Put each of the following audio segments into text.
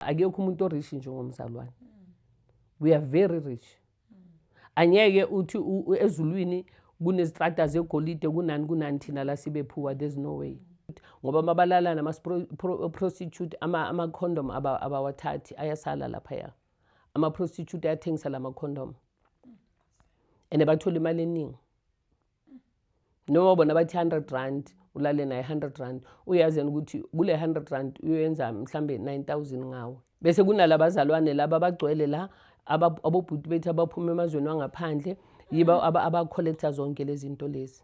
Akekho umuntu o-rich njengomzalwane. We are very rich. Angeke uthi ezulwini kunezitrata zegolide, kunani kunani, thina la sibe poor. There's no way, ngoba mabalala nama-prostitute, ama-condom abawathathi, ayasala laphaya. Ama-prostitute ayathengisa lama-condom and bathola imali eningi. Noma bona bathi R100, ulale naye R100, uyazi yena ukuthi kule R100 uyoyenza mhlambe 9000 ngawe. Bese kunalabazalwane laba abagcwele la, abobhuti bethu abaphuma emazweni wangaphandle, yibo aba-collecta zonke lezi zinto lezi.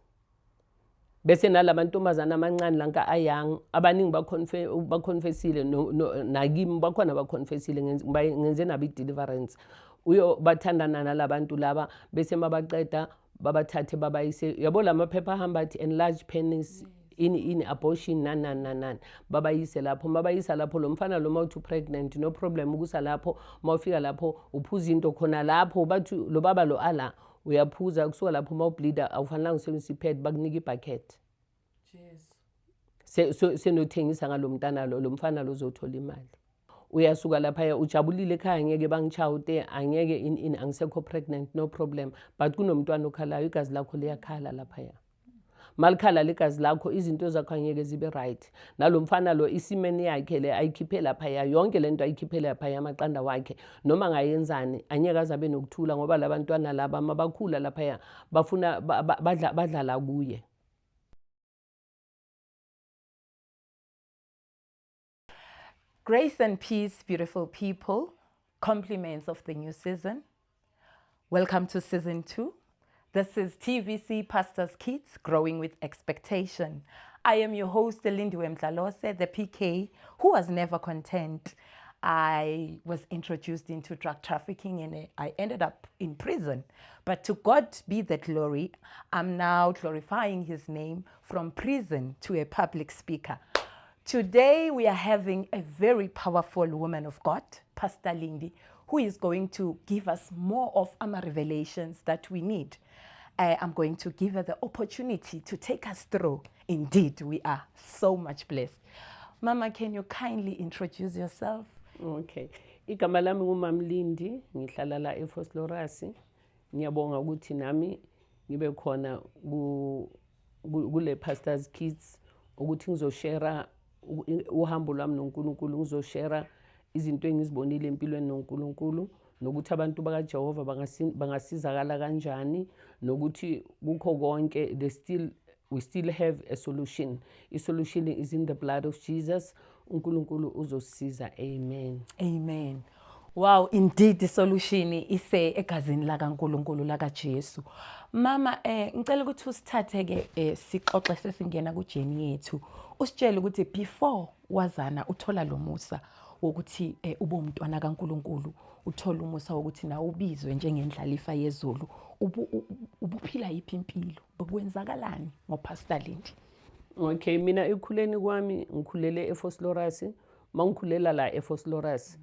Bese nalamantombazane amancane lanka a-young, abaningi baconfessile nakimi bakhona, baconfessile, ngenze nabo i-deliverance. Uyo bathandana nalabantu laba, bese mabaqeda babathathe babayise, yabo, la maphepha ahamba athi enlarge penis, ini ini, abortion, nani nani nani nani, babayise lapho. Mabayisa lapho lo mfana lo, mawuthi pregnant, no problem ukusa lapho. Mawufika lapho uphuza into khona lapho, bathi lo baba lo ala uyaphuza. Kusuka lapho mawubleeda, awufanelanga usebenzisa i-pad, bakunika i-bucket. Senothengisa ngalo mntana lo, lo mfana lo uzothola imali. Uyasuka laphaya ujabulile ekhaya, angeke bangichawute, angeke ini ini, angisekho pregnant, no problem, but kunomntwana okhalayo, igazi lakho liyakhala laphaya. Malikhala ligazi lakho, izinto zakho angeke zibe right. Nalo mfana lo, i-semen yakhe le ayikhiphe laphaya, yonke lento ayikhiphe laphaya, amaqanda wakhe, noma angayenzani, angeke aze abe nokuthula, ngoba labantwana laba mabakhula laphaya bafuna badlala kuye. Grace and peace, beautiful people. Compliments of the new season. Welcome to season 2. This is TVC Pastors Kids, Growing with Expectation. I am your host, Lindiwe Mdlalose, the PK, who was never content. I was introduced into drug trafficking and I ended up in prison. But to God be the glory, I'm now glorifying his name from prison to a public speaker. Today, we are having a very powerful woman of God, Pastor Lindy, who is going to give us more of our revelations that we need. I'm going to give her the opportunity to take us through. Indeed, we are so much blessed. Mama, can you kindly introduce yourself? Okay. Igama lami nguMam Lindi, ngihlala la eVosloorus. Ngiyabonga ukuthi nami ngibe khona kule Pastors Kids ukuthi ngizoshare uhambo lwami noNkulunkulu, ngizoshare izinto engizibonile empilweni noNkulunkulu, nokuthi abantu bakaJehova bangasizakala kanjani, nokuthi kukho konke they still we still have a solution. I-solution is in the blood of Jesus. UNkulunkulu uzosisiza. Amen. Amen. Wow, indeed the solution ise egazini lakaNkulunkulu, lakaJesu. Mama, ngicela ukuthi usithathe ke sixoxe sesingena ku-journey yethu. Usitshele ukuthi before wazana uthola lo musa wokuthi ube umntwana kaNkulunkulu, uthola umusa wokuthi nawe ubizwe njengendlalifa yezulu. Ubuphila yiphi impilo? Bekwenzakalani ngoPastor Lindi? Okay, mina ekukhuleni kwami ngikhulele eVosloorus. Mangikhulela la eVosloorus,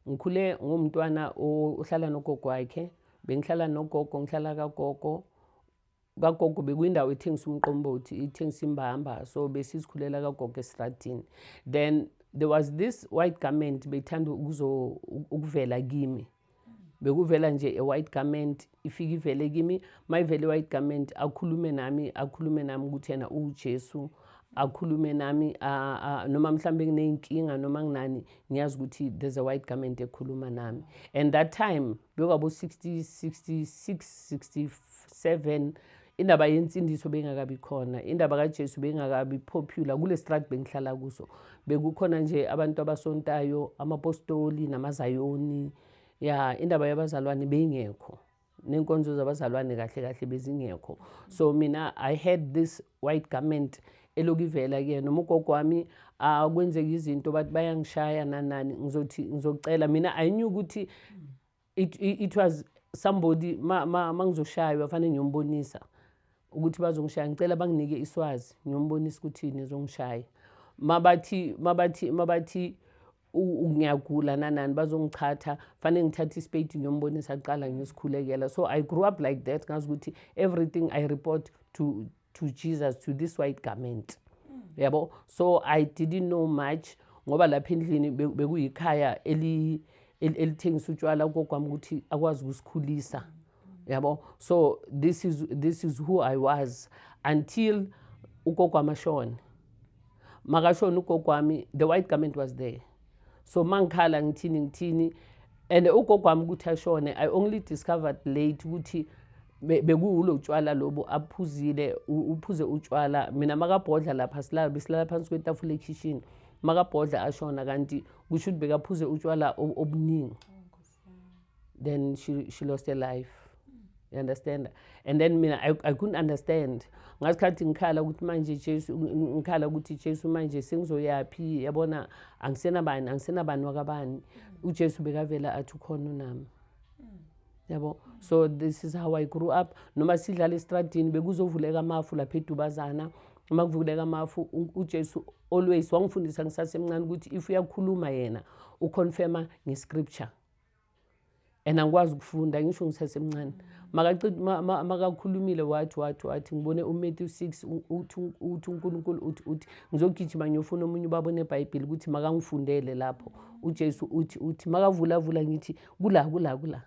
ngikhule ngumntwana ohlala nogogo wakhe. Bengihlala nogogo, ngihlala kagogo. Kagogo bekuyindawo ethengisa umqombothi, ithengisa imbamba, so besizikhulela kagogo estradini. Then there was this white garment beyithanda ukuvela kimi. Bekuvela nje a white garment, ifike ivele kimi. Mayivele i-white garment, akhulume nami, akhulume nami ukuthi yena uJesu, akhulume nami, noma mhlambe nginey'nkinga noma nginani, ngiyazi ukuthi there's a white garment ekhuluma nami. And that time bekabo 60, 66, 67, indaba yensindiso bengakabi khona, indaba kaJesu bengakabi popular kule street bengihlala kuso. Bekukhona nje abantu abasontayo, amapostoli namazayoni ya. Indaba yabazalwane beyingekho, nenkonzo zabazalwane kahle kahle bezingekho. So mina I had this white garment eloku ivela kuyena. Noma ugogo wami akwenzeka izinto, bathi bayangishaya nanani, ngizothi ngizocela. Mina I knew ukuthi it was somebody. Ma ngizoshaywa fanele ngiyombonisa ukuthi bazongishaya, ngicela banginike iswazi, ngiyombonisa ukuthi nizongishaya. Mabathi ngiyagula nanani, bazongichatha, fanele ngithathe isipeyiti ngiyombonisa kuqala, ngiyosikhulekela. So I grew up like that, ngazi ukuthi everything I report to Jesus, to this white garment, yabo. So I didn't know much. Ngoba lapha endlini bekuyikhaya elithengisa utshwala, ugogo wami ukuthi akwazi ukusikhulisa, yabo. So this is who I was until ugogo wami ashone. Makashona ugogo wami, the white garment was there. So mangikhala ngithini ngithini, and ugogo wami ukuthi ashone, I only discovered late ukuthi bekuwulo tshwala lobu aphuzile. Uphuze utshwala. Mina makabhodla lapha silala, besilala phansi kwetafula ekhishini. Makabhodla ashona, kanti kusho ukuthi bekaphuze utshwala obuningi. Then she lost her life, you understand? And then mina I couldn't understand. Ngasikhathi ngikhala ukuthi manje Jesu, ngikhala ukuthi Jesu, manje sengizoyaphi? Yabona, angisenabani, angisenabani wakabani. UJesu bekavela athi ukhona unami, yabo. So this is how I grew up. Noma sidlala estradini, bekuzovuleka amafu lapha edubazana. Uma kuvuleka amafu, uJesu always wangifundisa ngisasemncane ukuthi if uyakhuluma yena, uconfirma ngescripture, and angikwazi ukufunda ngisho ngisasemncane. Makakhulumile wathi ngibone uMatthew 6, uthi uNkulunkulu uthi ngizogijima ngiyofuna omunye ubaba onebhayibheli ukuthi makangifundele lapho uJesu uthi makavula vula, ngithi kula kula kula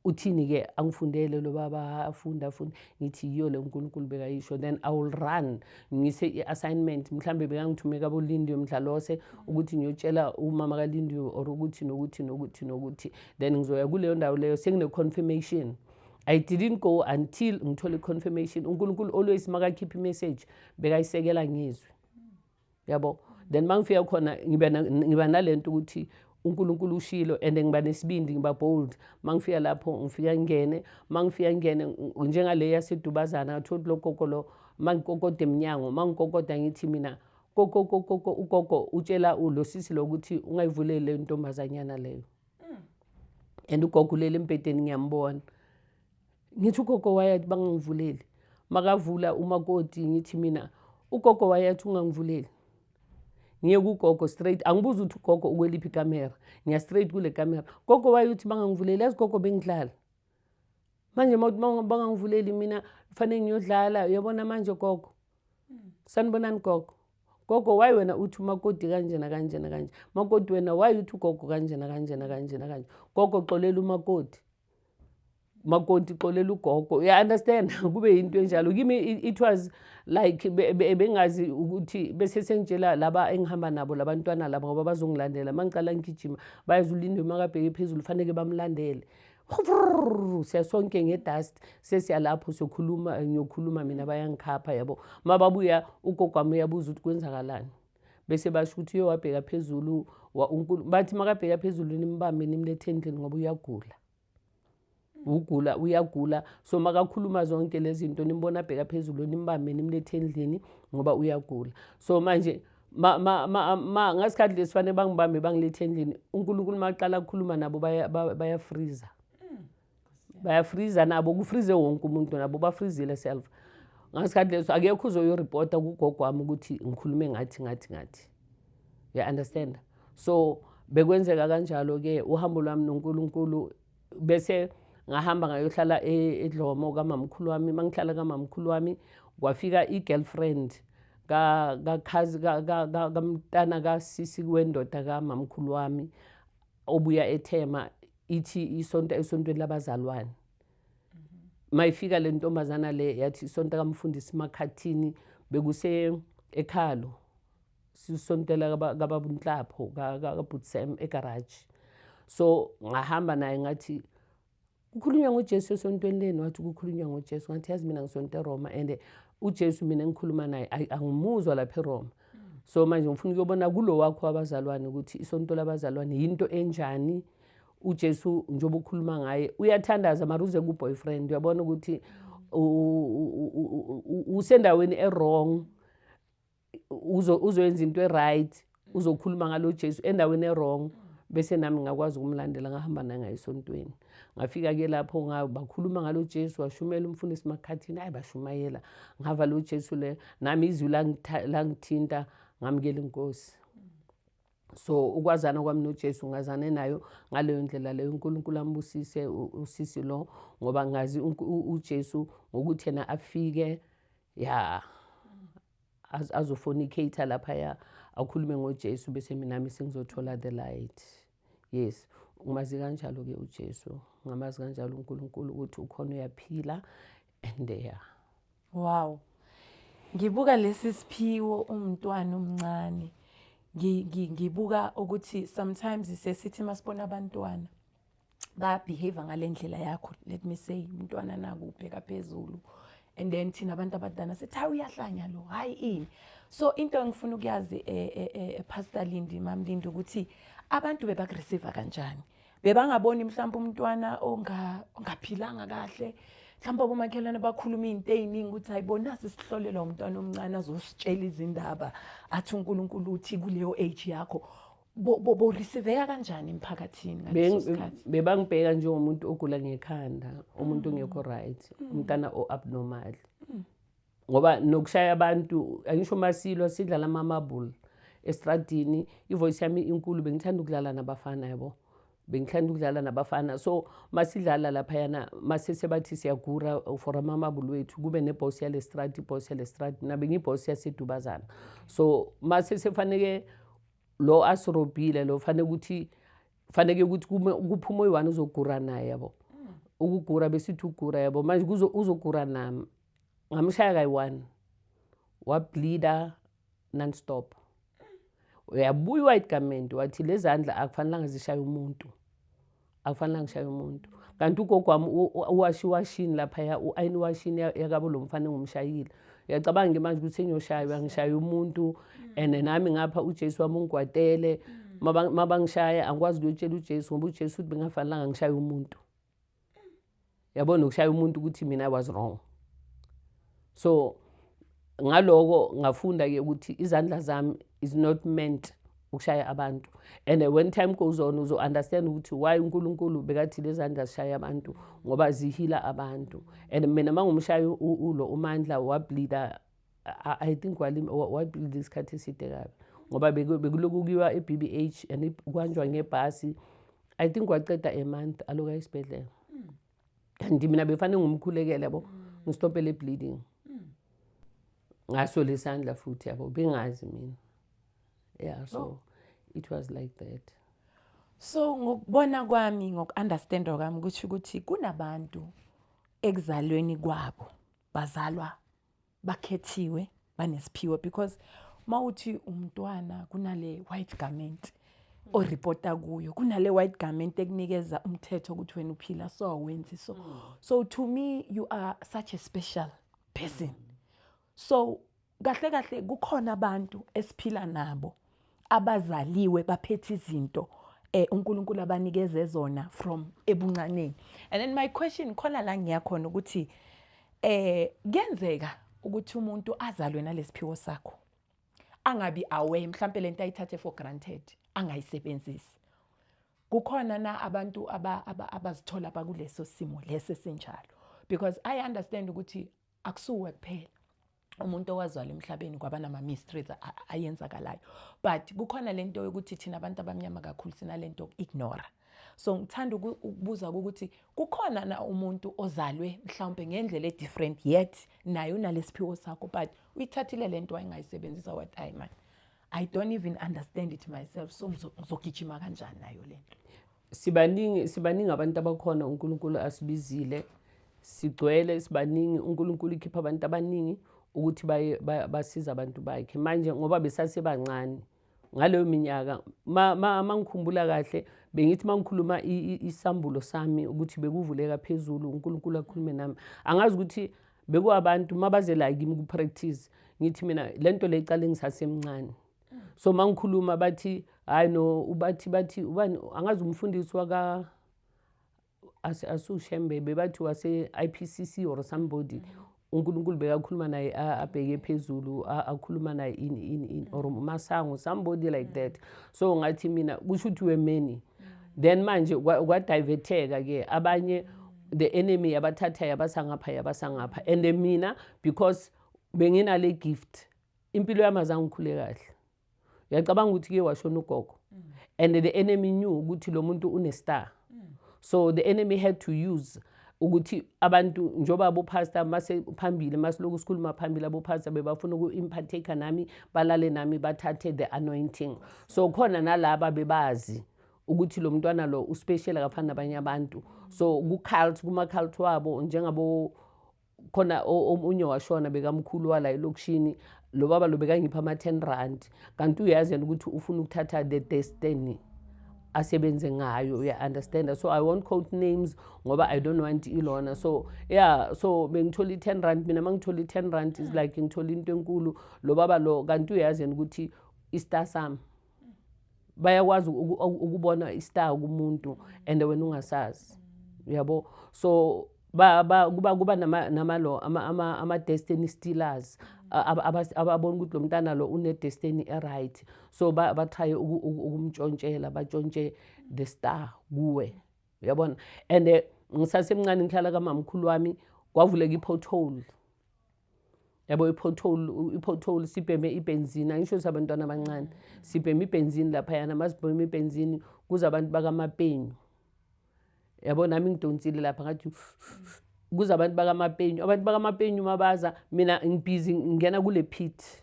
uthini-ke. Angifundele lo baba, afunda afunde, ngithi yiyo le uNkulunkulu bekayisho. Then I will run ngise i-assignment, mhlambe bekangithume kaboLindiwe Mdlalose ukuthi ngiyotshela umama kaLindiwe or ukuthi nokuthi nokuthi nokuthi. Then ngizoya kuleyo ndawo leyo sengine-confirmation. I didn't go until ngithole i-confirmation. UNkulunkulu always makakhipha imessage bekayisekela ngizwi, yabo. Then mangifika khona ngiba nalento ukuthi uNkulunkulu ushilo, and ngiba nesibindi, ngiba bold. Mangifika lapho ngifika ngene, mangifika ngene njengale yasedubazana, ngathola lo gogo lo. Mangikokoda emnyango, mangikokoda ngithi mina koko koko koko, ugogo utshela lo sisi lo ukuthi ungayivuleli le ntombazanyana leyo. And ugogo ulele embhedeni, ngiyambona. Ngithi ugogo wayathi bangangivuleli. Makavula umakoti, ngithi mina ugogo wayathi ungangivuleli. Ngiye kugogo straight, angibuza ukuthi ugogo ukweliphi ikamera. Ngiya straight kule kamera, gogo waye uthi bangangivuleli. Yazi gogo, bengidlala manje, mawuthi bangangivuleli mina kufanele ngiyodlala, uyabona manje gogo. Sanibonani gogo. Gogo, wayi wena uthi umakoti kanje nakanje nakanje. Makoti wena, wayi uthi ugogo kanje nakanje nakanje nakanje. Gogo, xolela umakoti. Makoti, xolela ugogo, you understand? Kube yinto enjalo kimi. It was like bengazi ukuthi bese sengitshela laba engihamba nabo, labantwana laba, ngoba bazongilandela. Uma ngicala ngigijima, bayeza ulinde, makabheke phezulu faneke bamlandele. Siya sonke ngedust, sesiya lapho siyokhuluma, ngiyokhuluma mina, bayangikhapha, yabo. Uma babuya, ugogo wami uyabuza ukuthi kwenzakalani, bese basho ukuthi uye wabheka phezulu bathi makabheka phezulu nimbambe nimlethe endlini ngoba uyagula, ugula, uyagula. So makakhuluma zonke lezi zinto, nimbona abheka phezulu, nimbambe nimlethe endlini ngoba uyagula. So manje ma ngasikhathi lesifanele bangibambe bangilethe endlini, uNkulunkulu maqala ukukhuluma nabo bayafreeza, bayafreeza nabo, kufreeze wonke umuntu, nabo bafreezile self. Ngasikhathi leso akekho uzoyoripota kugogo wami ukuthi ngikhulume ngathi ngathi ngathi, you understand? So bekwenzeka kanjalo-ke uhambo lwami noNkulunkulu. Bese ngahamba ngayohlala eDlomo kamamkhulu wami. Uma ngihlala kamamkhulu wami, kwafika i-girlfriend kamntana kasisi wendoda kamamkhulu wami obuya eThema, ithi isonto esontweni labazalwane. Mayifika le ntombazana le yathi isonto kamfundisi Makhathini, bekuse ekhalo sisontela kababunhlapho kaButsem egarage. So ngahamba naye, ngathi kukhulunywa ngoJesu esontweni leni? Wathi kukhulunywa ngoJesu. Ngathi yazi mina ngisonto eRoma, and uJesu mina engikhuluma naye angimuzwa lapha eRoma. So manje ngifuna ukuyobona kulo wakho wabazalwane ukuthi isonto labazalwane yinto enjani. UJesu njengoba ukhuluma ngaye uyathandaza, mara uze ku-boyfriend, uyabona ukuthi usendaweni e-wrong, uzoyenza into e-right, uzokhuluma ngalo Jesu endaweni e-wrong. Bese nami ngakwazi ukumlandela, ngahamba naye ngayisontweni. Ngafika-ke lapho bakhuluma ngalo Jesu, washumela umfundisi Makhathini. Hayi, bashumayela, ngava lo Jesu le, nami izwi langithinta, ngamukela inkosi. So ukwazana kwami noJesu ngazane nayo ngaleyo ndlela leyo. UNkulunkulu ambusise usisi lo, ngoba ngazi uJesu ngokuthi yena afike ya azofornicate laphaya. Akhulume ngoJesu, bese mina sengizothola the light. Yes, ngimazi kanjalo-ke uJesu, ngamazi kanjalo uNkulunkulu ukuthi ukhona, uyaphila and yeah. Wow. Ngibuka lesi siphiwo umntwana omncane. Ngibuka ukuthi sometimes sesithi masibona abantwana ba behave ngalendlela yakho, let me say umntwana naku ubheka phezulu, and then thina abantu abadala sithi, "Hayi, uyahlanya lo, hayi ini." So into engifuna ukuyazi, Pastor Lindi, Mam Lindi, ukuthi abantu bebakureceive kanjani? Bebangaboni mhlawumbe umntwana ongaphilanga kahle? Mhlawumbe abomakhelwane bakhuluma izinto ey'ningi ukuthi, "Hayibo, nasi sihlolelwa umntwana omncane azositshela izindaba, athi uNkulunkulu uthi kuleyo age yakho." Bo-receiveka kanjani emphakathini ngaleso sikhathi? Bebangibheka njengomuntu ogula ngekhanda, umuntu ongekho right, umntana o-abnormal, ngoba nokushaya abantu, angisho masilwa sidlala ama-marble estradini, ivoice yami inkulu. Bengithanda ukudlala nabafana, yabo, bengithanda ukudlala nabafana. So masidlala laphayana, mase sebathi siyagura for ama-marble wethu, kube neboss yale strati, iboss yale strati. Mina bengiyiboss yasedubazana. So mase sefaneke lo asirobhile lo, faneke ukuthi kuphume oyi-one uzogura naye, yabo. Ukugura besithi ugura, yabo. Manje uzogura nami. Ngamshaya kayi-one, wableeda non-stop. Uyabuya i-white garment, wathi lezandla akufanelanga zishaye umuntu, akufanelanga ngishaye umuntu. Kanti ugogo wami uwasha iwashini laphaya, u-ayini iwashini yakabo lo mfana engumshayile. Uyacabanga-ke manje ukuthi sengiyoshaywa, ngishaya umuntu, and nami ngapha uJesu wami ungikwatele. Mabangishaya angikwazi ukuyotshela uJesu, ngoba uJesu uthi bengafanelanga ngishaye umuntu, yabona, ukushaya umuntu, ukuthi mina I was wrong. So ngaloko ngafunda-ke ukuthi izandla zami is not meant ukushaya abantu. And when time goes on, uzo-understand ukuthi why uNkulunkulu bekathi lezandla zishaya abantu, ngoba ziheala abantu. And mina uma ngumshaya ulo uMandla, wableeda. I think wableeda isikhathi eside kabi, ngoba bekuloku kuyiwa e-BBH and kuhanjwa ngebhasi. I think waceda a month aloku esibhedlela, kanti mina befanele ngumkhulekele, yabo, ngistophe le bleeding ngaso lesandla futhi, yabo. Bengazi mina, yeah. So it was like that. So ngokubona kwami, ngoku-understanda kwami, kusho ukuthi kunabantu ekuzalweni kwabo bazalwa bakhethiwe, banesiphiwo, because mawuthi umntwana kunale white garment oreporta kuyo, kunale white garment ekunikeza umthetho ukuthi wena uphila so, awenzi so. So to me you are such a special person. So kahle kahle kukhona abantu esiphila nabo abazaliwe baphethe izinto uNkulunkulu abanikeze zona from ebuncaneni. And then my question khona la ngiyakhona ukuthi kuyenzeka ukuthi umuntu azalwe nalesiphiwo sakho, angabi aware, mhlambe lento ayithathe for granted, angayisebenzisi? Kukhona na abantu abazithola bakuleso simo lesi esinjalo? Because I understand ukuthi akusuwe kuphela umuntu owazalwa emhlabeni kwaba nama-mysteries ayenzakalayo, but kukhona lento yokuthi thina abantu abamnyama kakhulu sinalento yoku-ignora. So ngithanda ukubuza ukuthi kukhona na umuntu ozalwe mhlawumbe ngendlela e-different, yet naye unalesiphiwo sakho, but uyithathile lento wayengayisebenzisa, wathi, "Hayi man, I don't even understand it myself, so ngizogijima kanjani nayo lento?" Sibaningi, sibaningi abantu abakhona uNkulunkulu asibizile. Sigcwele, sibaningi. uNkulunkulu ikhipha abantu abaningi ukuthi baye basize abantu bakhe. Manje ngoba besasebancane ngaleyo minyaka, ma ngikhumbula kahle, bengithi ma ngikhuluma isambulo sami ukuthi bekuvuleka phezulu, uNkulunkulu akhulume nami. Angazi ukuthi bekuwabantu mabazela kimi ku-practice. Ngithi mina le nto le icale ngisasemncane. So ma ngikhuluma bathi, "Hayi no." Bathi ubani, angazi, umfundisi waka asushembe, bebathi wase-IPCC or somebody, uNkulunkulu bekakhuluma naye abheke phezulu, akhuluma naye ini ini ini, or Masango, somebody like that. So ngathi mina kusho ukuthi we're many. Then manje kwadiverteka ke abanye, the enemy yabathatha yabasangapha, yabasangapha. And mina, because benginale gift, impilo yami azange ngikhule kahle. Uyacabanga ukuthi ke washona ugogo, and the enemy knew ukuthi lo muntu une-star, so the enemy had to use Ukuthi abantu njengoba abopastor mase phambili, masiloku sikhuluma phambili, abopastor bebafuna uku-impartake nami, balale nami, bathathe the anointing. So khona nalaba bebazi ukuthi lo mntwana lo uspecial, akafani nabanye abantu. So ku-cult, kuma-cult wabo, njengabo khona omunye washona, bekamkhulu wala elokishini. Lo baba lo bekangipha ama-10 rand, kanti uyazi yena ukuthi ufuna ukuthatha the destiny asebenze ngayo, uya-understanda? So I won't quote names ngoba I don't want ilona. So yeah, so bengithola i-10 rand mina. Uma ngithola i-10 rand is like ngithola into enkulu. Lo baba lo, kanti uyazi yena ukuthi i-star sami, bayakwazi ukubona i-star kumuntu and wena ungasazi, uyabo? So ba, ba, kuba nama lo ama destiny stealers ababona ukuthi lo mntana lo une-destiny e-right, so batry ukumtshontshela, batshontshe the star kuwe, uyabona? And ngisasemncane, ngihlala kamamkhulu wami, kwavuleka i-pothole, yabo, i-pothole. Sibheme ibhenzini, angisho sabantwana abancane, sibheme ibhenzini laphayana. Masibheme ibhenzini, kuze abantu bakamapenyu, yabo. Nami ngidonsile lapha, ngathi kuze abantu bakamapenyu. Abantu bakamapenyu mabaza, mina ngibhizi ngingena kule pit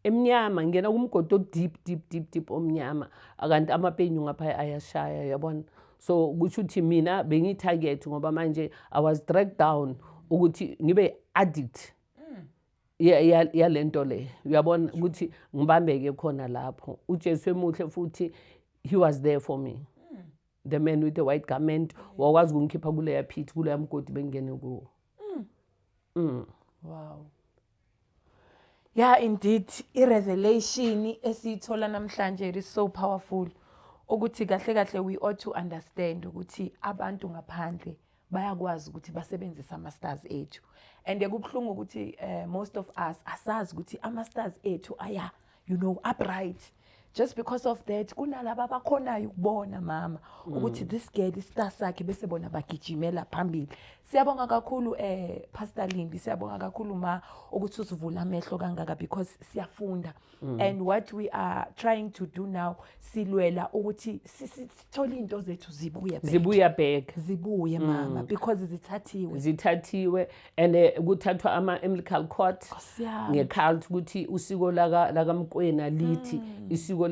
emnyama, ngingena kumgodi o-deep, deep, deep, deep, omnyama, kanti amapenyu ngapha ayashaya, yabona? So kusho ukuthi mina bengiyi-target, ngoba manje I was dragged down ukuthi ngibe addict yalento le, uyabona, ukuthi ngibambeke khona lapho. UJesu emuhle futhi, he was there for me, the man with the white garment wakwazi ukungikhipha kuleya pit, kuleya mgodi bengingene kuwo. Wow. Yeah, indeed, i-revelation esiyithola namhlanje, it is so powerful. Ukuthi kahle kahle we ought to understand ukuthi abantu ngaphandle bayakwazi ukuthi basebenzise ama-stars ethu. And kubuhlungu ukuthi most of us asazi ukuthi ama-stars ethu aya upright. Just because of that, kunalaba abakhonayo ukubona, mama, ukuthi this girl, i-star sakhe, bese bona bagijimela phambili. Siyabonga kakhulu, Pastor Lindi, siyabonga kakhulu, ma, ukuthi usivula amehlo kangaka, because siyafunda. And what we are trying to do now, silwela ukuthi sithole into zethu zibuye back. Zibuya back. Zibuye, mama, because zithathiwe. Zithathiwe and kuthathwa ama-umbilical cord Nkosi yami. nge-cult, ukuthi usiko lakaMkwena lithi, isiko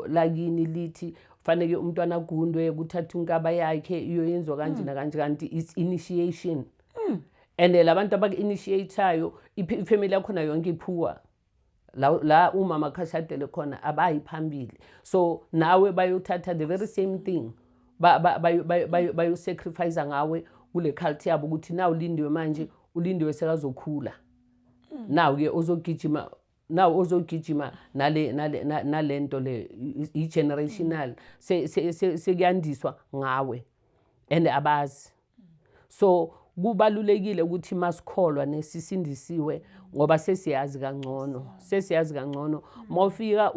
lakini lithi faneke umntwana agundwe, kuthathwe inkaba yakhe iyoyenziwa kanje nakanje, kanti it's initiation. And labantu abaku-initiate-ayo, ifamily yakhona yonke iphuwa la umama khashadele khona, abayi phambili. So nawe bayothatha the very same thing, bayo-sacrifice ngawe kule cult yabo, ukuthi na uLindiwe manje, uLindiwe sekazokhula naw-ke ozogijima, naw ozogijima nale nto le i-generational, sekuyandiswa ngawe and abazi. So kubalulekile ukuthi masikholwa nesisindisiwe, ngoba sesiyazi kangcono, sesiyazi kangcono. Mawufika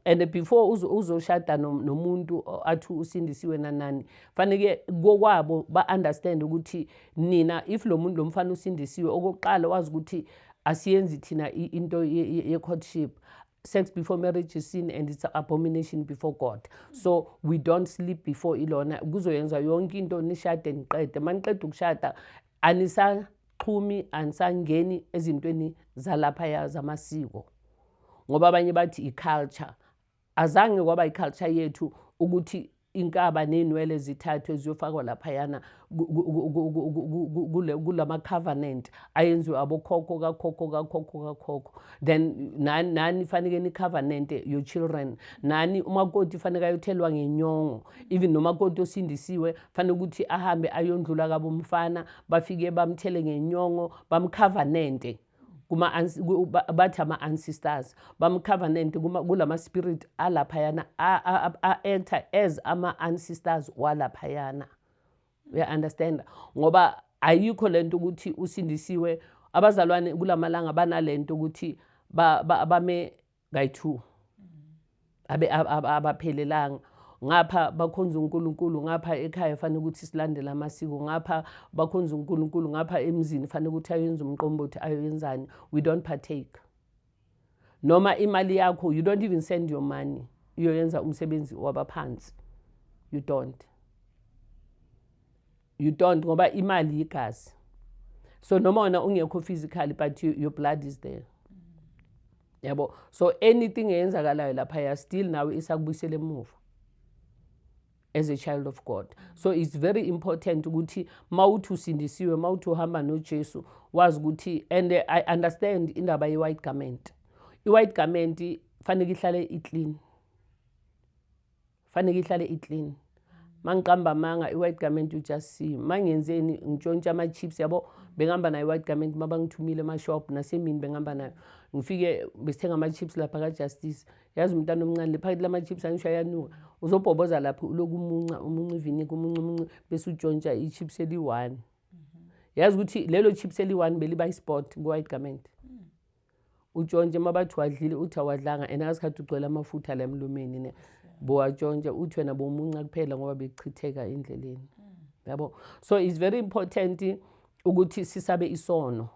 and before uzoshada nomuntu athi usindisiwe nanani, faneke kokwabo ba-understand ukuthi nina, if lo muntu, lo mfana usindisiwe, okokuqala wazi ukuthi asiyenzi thina into ye-courtship. Sex before marriage is sin and it's an abomination before God, so we don't sleep before ilona. Kuzoyenza yonke into, nishade, niqede. Maniqeda ukushada, anisaxhumi, anisangeni ezintweni zalaphaya zamasiko, ngoba abanye bathi i-culture. Azange kwaba i-culture yethu ukuthi inkaba ney'nwele zithathwe ziyofakwa laphayana kulama covenant ayenziwe abokhokho kakhokho kakhokho kakhokho. Then nani faneke ni-covenant your children, nani umakoti faneke ayothelwa ngenyongo. Even nomakoti osindisiwe fanele ukuthi ahambe ayondlula kabomfana, bafike bamthele ngenyongo, bamcovenante kuma bathi ama-ancestors, bamcovenant kulama spirit alaphayana a-acta as ama-ancestors walaphayana, uya-understand? Ngoba ayikho lento ukuthi usindisiwe. Abazalwane kulamalanga banalento ukuthi bame kayi-two, abaphelelanga. Ngapha bakhonza uNkulunkulu, ngapha ekhaya fanele ukuthi silandele amasiko. Ngapha bakhonza uNkulunkulu, ngapha emzini fanele ukuthi ayenze umqombothi, ayoyenzani. We don't partake noma imali yakho. You don't even send your money iyoyenza umsebenzi wabaphansi. You don't. You don't, ngoba imali igazi. So noma wena ungekho physically, but your blood is there, yabo. So anything eyenzakalayo laphaya, still nawe isakubuyisela emuva as a child of God. So it's very important ukuthi mawuthi usindisiwe, mawuthi uhamba noJesu, wazi ukuthi, and I understand indaba ye-white garment. I-white garment fanele ihlale i-clean, fanele ihlale i-clean. Mangiqamba amanga, i-white garment, you just see mangenzeni, ngitshontsha ama-chips, yabo. Bengihamba nayo i-white garment mabangithumile ema-shop, nasemini bengihamba nayo. Ngifike besithenga ama-chips lapha ka-Justice. Yazi umntana omncane, lephakathi lama-chips, angisho ayanuka, uzobhoboza lapho, uloku umunca, umunca ivinika, umunca, umunca, bese utshontsha i-chips eli-one. Yazi ukuthi lelo chips eli-one beliba i-spot ku-white garment. Utshontshe, mabathi wadlile, uthi awadlanga, and ngasikhathi ugcwele amafutha la emlomeni ne bowatshontsha. Uthi wena bomunca kuphela ngoba bekuchitheka endleleni, yabo. So it's very important ukuthi sisabe isono.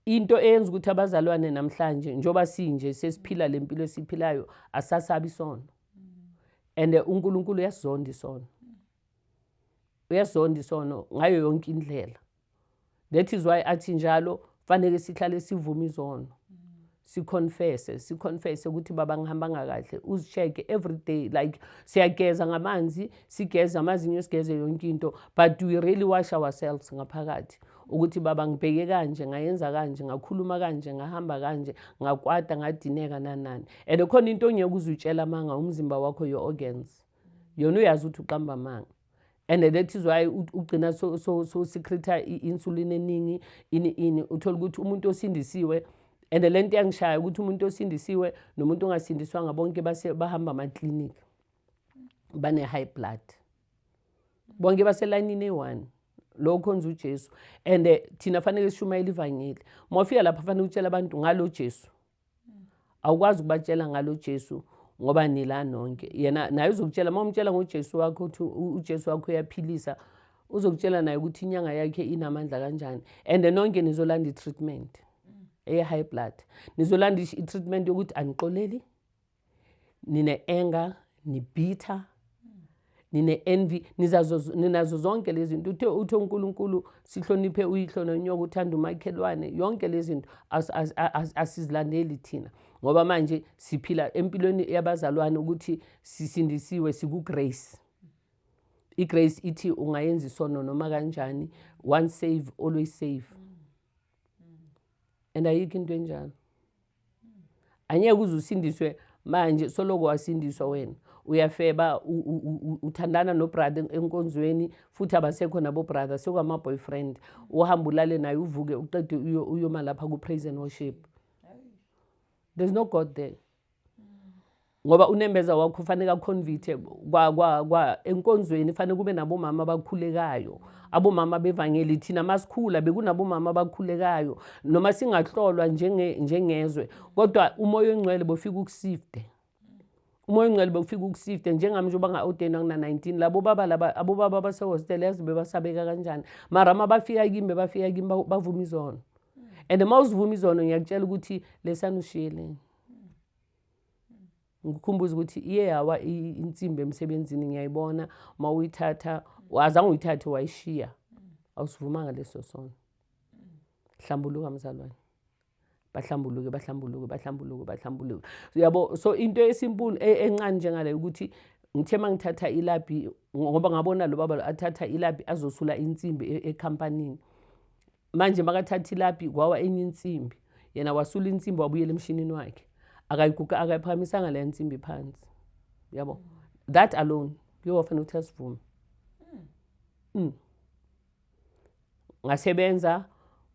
Into eyenza ukuthi abazalwane namhlanje, njoba sinje sesiphila le mpilo esiphilayo, asasabi isono. And uNkulunkulu uyasizonda isono, uyasizonda isono ngayo yonke indlela. That is why athi njalo fanele sihlale sivuma izono, siconfesse, siconfesse ukuthi, "Baba, ngihambanga kahle." Uzi-check every day. Like siyageza ngamanzi, sigeze amazinyo, sigeze yonke into, but we really wash ourselves ngaphakathi ukuthi, "Baba, ngibheke kanje, ngayenza kanje, ngakhuluma kanje, ngahamba kanje, ngakwata, ngadineka, nani nani." And khona into ongeke uze utshela amanga umzimba wakho, your organs, yona uyazi ukuthi uqamba amanga. And that is why ugcina so secrete i-insulin eningi, ini ini. Uthola ukuthi umuntu osindisiwe, and le nto iyangishaya, ukuthi umuntu osindisiwe nomuntu ongasindiswanga, bonke base bahamba amaklinikhi, bane-high blood, bonke baselayinini eyi-one lo khonza uJesu. And thina fanele sishumayele ivangeli. Uma ufika lapha, fanele utshela abantu ngalo Jesu. Awukwazi ukubatshela ngalo Jesu ngoba nila nonke. Yena naye uzokutshela, uma umtshela ngoJesu wakho, uthi uJesu wakho uyaphilisa, uzokutshela naye ukuthi inyanga yakhe inamandla kanjani. And nonke nizolanda i-treatment eye-high blood, nizolanda i-treatment yokuthi anixoleli, nine-anger, ni-bitter, nine-envy, ninazo zonke lezi zinto. Uthe uNkulunkulu sihloniphe uyihlo nonyoko, uthanda umakhelwane. Yonke lezi zinto asizilandeli thina, ngoba manje siphila empilweni yabazalwane ukuthi sisindisiwe, siku-grace. I-grace ithi ungayenza isono noma kanjani. Once save, always save, and ayikho into enjalo. Angeke uze usindiswe manje soloko wasindiswa wena uyafeba, uthandana nobrother enkonzweni, futhi abasekho nabo-brother, sekwama-boyfriend. Uhamba ulale naye, uvuke uqede uyoma lapha ku-praise and worship. There's no God there, ngoba unembeza wakho ufanele aconvicte kwa enkonzweni. Fanele kube nabomama abakhulekayo, abomama bevangeli. Thina masikhula bekunabomama abakhulekayo, noma singahlolwa njengezwe, kodwa uMoya oNgcwele bofika ukusifte, uMoya oNgcwele bofika ukusifte. Njengami, njengoba nga-ordainwa ngina-19, labo baba laba, abobaba basehostela, yazi bebasabeka kanjani, mara uma bafika kimi, bebafika kimi bavuma izono. And uma uzivuma izono, ngiyakutshela ukuthi lesana ushiyeleni. Ngikukhumbuza ukuthi iye yawa insimbi emsebenzini, ngiyayibona uma uyithatha, azange uyithathe, wayishiya, awusivumanga leso sono. Hlambuluka, mzalwane. Bahlambuluke, bahlambuluke, bahlambuluke, bahlambuluke, yabo. So into esimple, encane njengale, ukuthi ngithe uma ngithatha ilaphi, ngoba ngabona lo baba lo athatha ilaphi azosula insimbi ekhampanini. Manje makathatha ilaphi, kwawa enye insimbi. Yena wasula insimbi, wabuyela emshinini wakhe, akayiguga, akayiphakamisanga leya nsimbi phansi, yabo. That alone kuye wafanele ukuthi asivume. Ngasebenza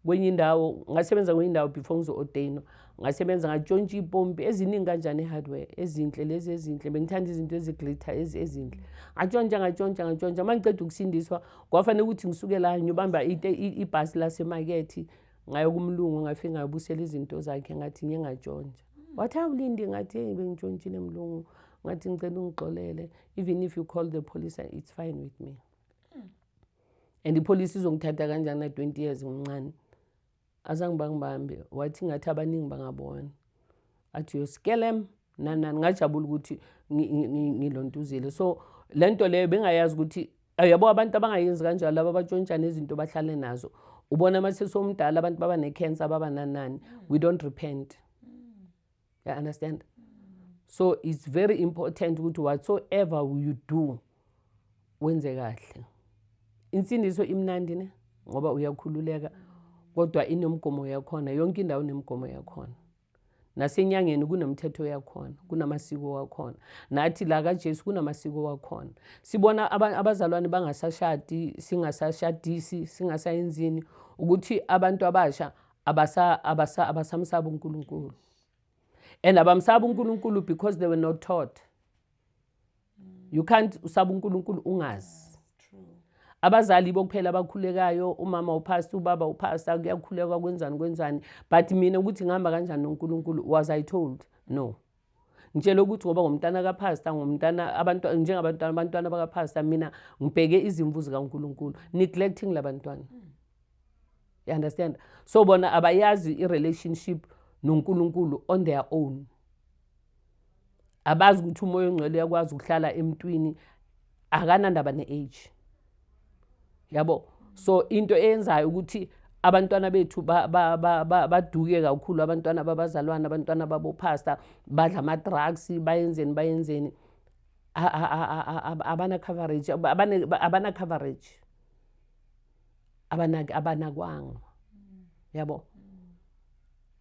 kwenye indawo, ngasebenza kwenye indawo before ngizo-ordainwa. Ngasebenza, ngatshontsha iy'pompi eziningi kanjani, e-hardware, ezinhle lezi, ezinhle. Bengithanda izinto eziglitter, ezinhle. Ngatshontsha, ngatshontsha, ngatshontsha. Uma ngiceda ukusindiswa, kwafanele ukuthi ngisuke la ngiyobamba ibhasi lasemakethe, ngayo kumlungu. Ngafike ngayobusela izinto zakhe, ngathi ngiye ngatshontsha. Wathi, "Hawu Lindi." Ngathi, "Hey, bengitshontshile mlungu." Ngathi, "Ngicela ungixolele. Even if you call the police, it's fine with me." And ipolisi izongithatha kanjani na-20 years ngimncane? Azange bangibambe. Wathi ngathi abaningi bangabona, athi yoskelem nani nani. Ngajabula ukuthi ngilontuzile. So le nto leyo bengayazi ukuthi Yabo, abantu abangayenzi kanjalo, laba abatshontshana izinto bahlale nazo, ubona uma sesomdala abantu baba ne-cancer, baba nanani. We don't repent, you understand? So it's very important ukuthi whatsoever you do, wenze kahle. Insindiso imnandi ne, ngoba uyakhululeka, kodwa inomgomo yakhona. Yonke indawo inemigomo yakhona. Nasenyangeni kunemithetho yakhona, kunamasiko wakhona. Nathi la kaJesu kunamasiko wakhona. Sibona abazalwane bangasashadi, singasashadisi, singasayenzini, ukuthi abantu abasha abasamsaba uNkulunkulu, and abamsaba uNkulunkulu because they were not taught. You can't usaba uNkulunkulu ungazi. Abazali bokuphela abakhulekayo, umama upastor, ubaba upastor, kuyakhulekwa, kwenzani kwenzani, but mina ukuthi ngihamba kanjani noNkulunkulu, was I told? No. Ngitshela ukuthi ngoba ngumntana kapastor, ngumntana abantu, njengabantwana, abantwana bakapastor, mina ngibheke izimvu zikaNkulunkulu, neglecting labantwana, you understand? So bona abayazi i-relationship noNkulunkulu on their own. Abazi ukuthi uMoya oNgcwele uyakwazi ukuhlala emntwini, akanandaba ne-age, yabo. So into eyenzayo ukuthi abantwana bethu baduke kakhulu, abantwana babazalwane, abantwana babopastor, badla ama-drugs, bayenzeni bayenzeni, abana coverage, abana coverage, abanakwanga, yabo,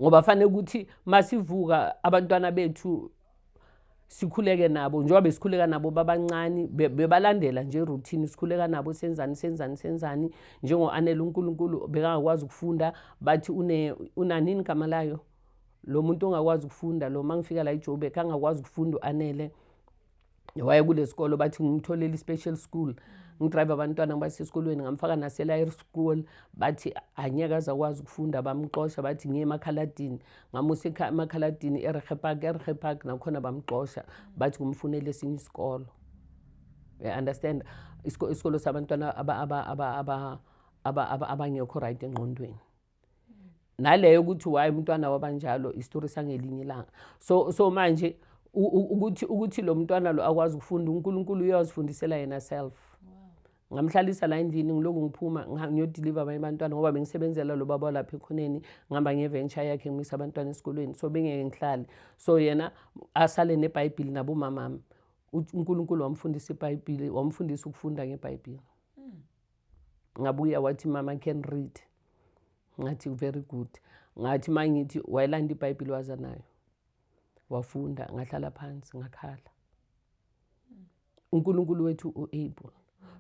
ngoba fanele ukuthi masivuka abantwana bethu sikhuleke nabo njengoba besikhuleka nabo babancane, bebalandela nje routine, sikhuleka nabo, senzani senzani senzani. Njengo-Anele, uNkulunkulu bekangakwazi ukufunda, bathi unanini igama layo lo muntu ongakwazi ukufunda lo. Mangifika la eJoburg, angakwazi ukufunda u-Anele, waye kule sikolo, bathi ngimtholele i-special school, ngidrive abantwana ngibase esikolweni, ngamfaka nasela school, bathi angeke aze akwazi ukufunda, bamxosha, bathi ngiye emakhaladini, ngamusa emakhaladini, eReiger Park, eReiger Park nakhona bamxosha, bathi ngumfunele esinye isikolo, you understand? Isikolo sabantwana abangekho right engqondweni. Naleyo ukuthi why umntwana wabanjalo, isitori sangelinye ilanga. So manje ukuthi lo mntwana lo akwazi ukufunda, uNkulunkulu uyazifundisela yena self. Ngamhlalisa la endlini, ngiloku ngiphuma ngiyodeliver abanye abantwana, ngoba bengisebenzela lo baba lapha ekhoneni, ngihamba ngeventure yakhe, ngimisa abantwana esikolweni, so bengeke ngihlale, so yena asale nebhayibhili nabomamami. UNkulunkulu wamfundisa ibhayibhili, wamfundisa ukufunda ngebhayibhili. Ngabuya wathi, "Mama can read." Ngathi, "Very good." Ngathi uma ngithi wayelanda ibhayibhili, waza nayo, wafunda. Ngahlala phansi, ngakhala. UNkulunkulu wethu u-able.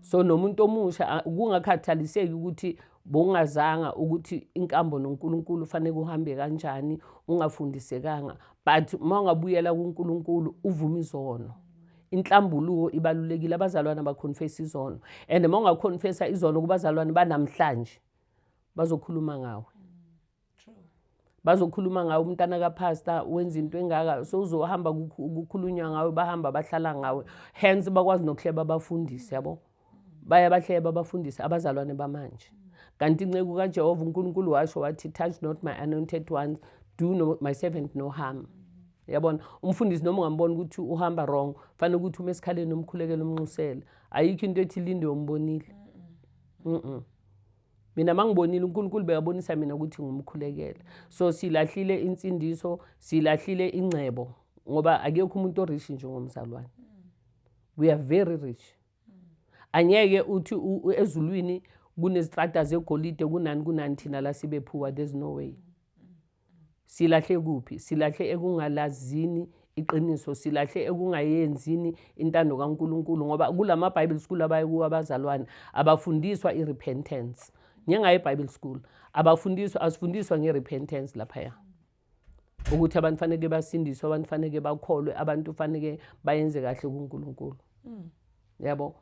So nomuntu omusha, kungakhathaliseki ukuthi bowungazanga ukuthi inkambo noNkulunkulu fanele uhambe kanjani, ungafundisekanga, but uma ungabuyela kuNkulunkulu, uvume izono. Inhlambuluko ibalulekile. Abazalwane baconfess izono, and uma ungaconfessa izono kubazalwane banamhlanje, bazokhuluma ngawe, bazokhuluma ngawe. Umntana kapastor wenza into engaka, so uzohamba kukhulunywa ngawe, bahamba bahlala ngawe, hence bakwazi nokuhleba abafundisi, yabo, baya bahleba abafundisi abazalwane bamanje. Kanti inceku kaJehova, uNkulunkulu washo wathi, "Touch not my anointed ones, do no, my servant no harm." Yabona, umfundisi noma ungambona ukuthi uhamba wrong, fanele ukuthi ume esikhaleni, umkhulekele, umnxusele. Ayikho into ethi linde umbonile. Mina mangibonile, uNkulunkulu bekabonisa mina ukuthi ngumkhulekele. So silahlile insindiso, silahlile ingcebo, ngoba akekho umuntu orich njengomzalwane. We are very rich. Angeke uthi ezulwini kunezitrata zegolide, kunani kunani, thina la sibe poor. There's no way. Silahle kuphi? Silahle ekungalazini iqiniso, silahle ekungayenzini intando kaNkulunkulu, ngoba kulama Bible school abaye kuwo abazalwane, abafundiswa i-repentance. Njengaye Bible school, abafundiswa, asifundiswa nge-repentance laphaya, ukuthi abantu faneke basindiswe, abantu faneke bakholwe, abantu faneke bayenze kahle kuNkulunkulu, yabo.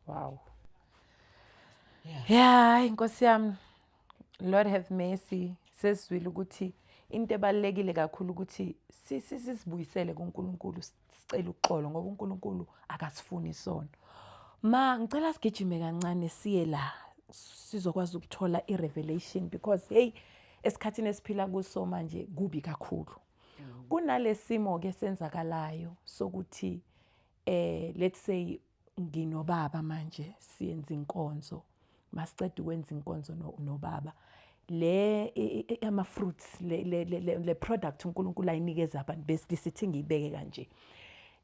Wow. Yeah, inkosi yami. Lord have mercy. Sesizwile ukuthi into ebalulekile kakhulu ukuthi sisibuyisele kuNkulunkulu, sicele uxolo, ngoba uNkulunkulu akasifuni isono. Ma, ngicela sigijime kancane siye la sizokwazi ukuthola i-revelation, because hey, esikhathini esiphila kuso manje kubi kakhulu. Kunalesimo ke senzakalayo sokuthi let's say Nginobaba manje, siyenza inkonzo. Masiceda ukwenza inkonzo nobaba, le ama fruits, le product uNkulunkulu ayinikeza abantu besilisa, ithi ngiyibeke kanje,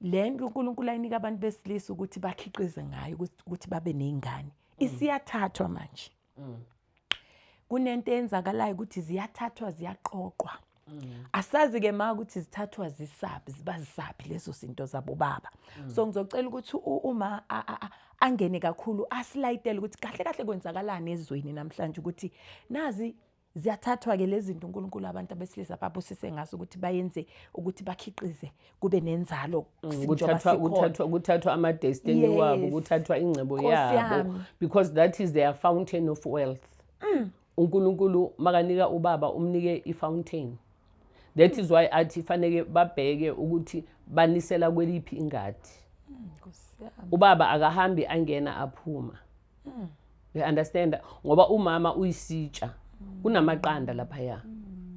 le nto uNkulunkulu ayinika abantu besilisa ukuthi bakhiqize ngayo, ukuthi babe nezingane, isiyathathwa manje. Kunento eyenzakalayo ukuthi ziyathathwa, ziyaqoqwa. Asazi ke ma ukuthi zithathwa zisaphi, zibazisaphi lezo zinto zabo baba. So ngizocela ukuthi uma angene kakhulu, asilayitele ukuthi kahle kahle kwenzakalani ezweni namhlanje, ukuthi nazi ziyathathwa ke lezi zinto uNkulunkulu abantu abesilisa babusise ngazo ukuthi bayenze ukuthi bakhiqize, kube nenzalo. Njengoba Kuthathwa sikhona. Kuthathwa ama-destiny wabo. Kuthathwa ingcebo Nkosi yabo yami. because that is their fountain of wealth. UNkulunkulu makanika ubaba, umnike i-fountain. That is why athi faneke babheke ukuthi banisela kweliphi ingadi. Nkosi yami. Ubaba akahambi angena aphuma, you understand? Ngoba umama uyisitsha, kunamaqanda laphaya.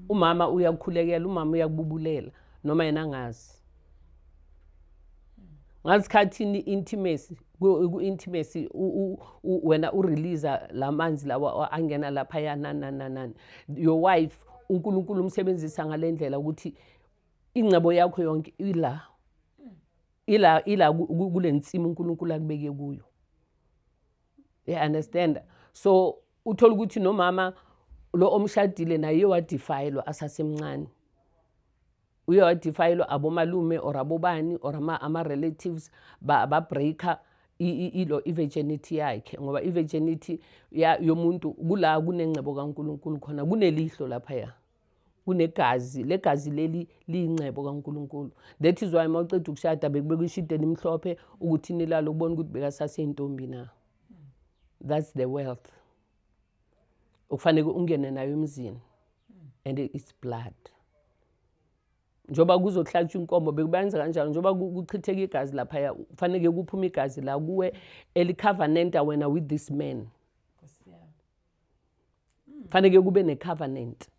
Umama uyakukhulekela, umama uyakububulela noma yena angazi. Ngasikhathini intimacy, ku-intimacy wena urelease lamanzi lawa angena laphaya, nani nani nani. Your wife, uNkulunkulu umsebenzisa ngale ndlela ukuthi ingcebo yakho yonke ila kule nsimi uNkulunkulu akubeke kuyo, you understand? So uthola ukuthi nomama lo omshadile naye wadefilwa asasemncane, uye wadefilwa abomalume or abobani or ama-relatives, ba-breaka ilo i-virginity yakhe, ngoba i-virginity yomuntu kula kunengcebo kaNkulunkulu khona, kunelihlo laphaya, kunegazi. Legazi leli liyingcebo kaNkulunkulu. That is why uma uceda ukushada bekubekwa ishidi elimhlophe ukuthi nilalo, ukubona ukuthi bekasaseyintombi na. That's the wealth okufanele ungene nayo emzini, and it's blood. Njengoba kuzohlatshwa inkomo, bekubenza kanjalo. Njengoba kuchitheka igazi laphaya, kufanele kuphume igazi la kuwe elicovenanta wena with this man. Nkosi yami. Faneke kube ne-covenant.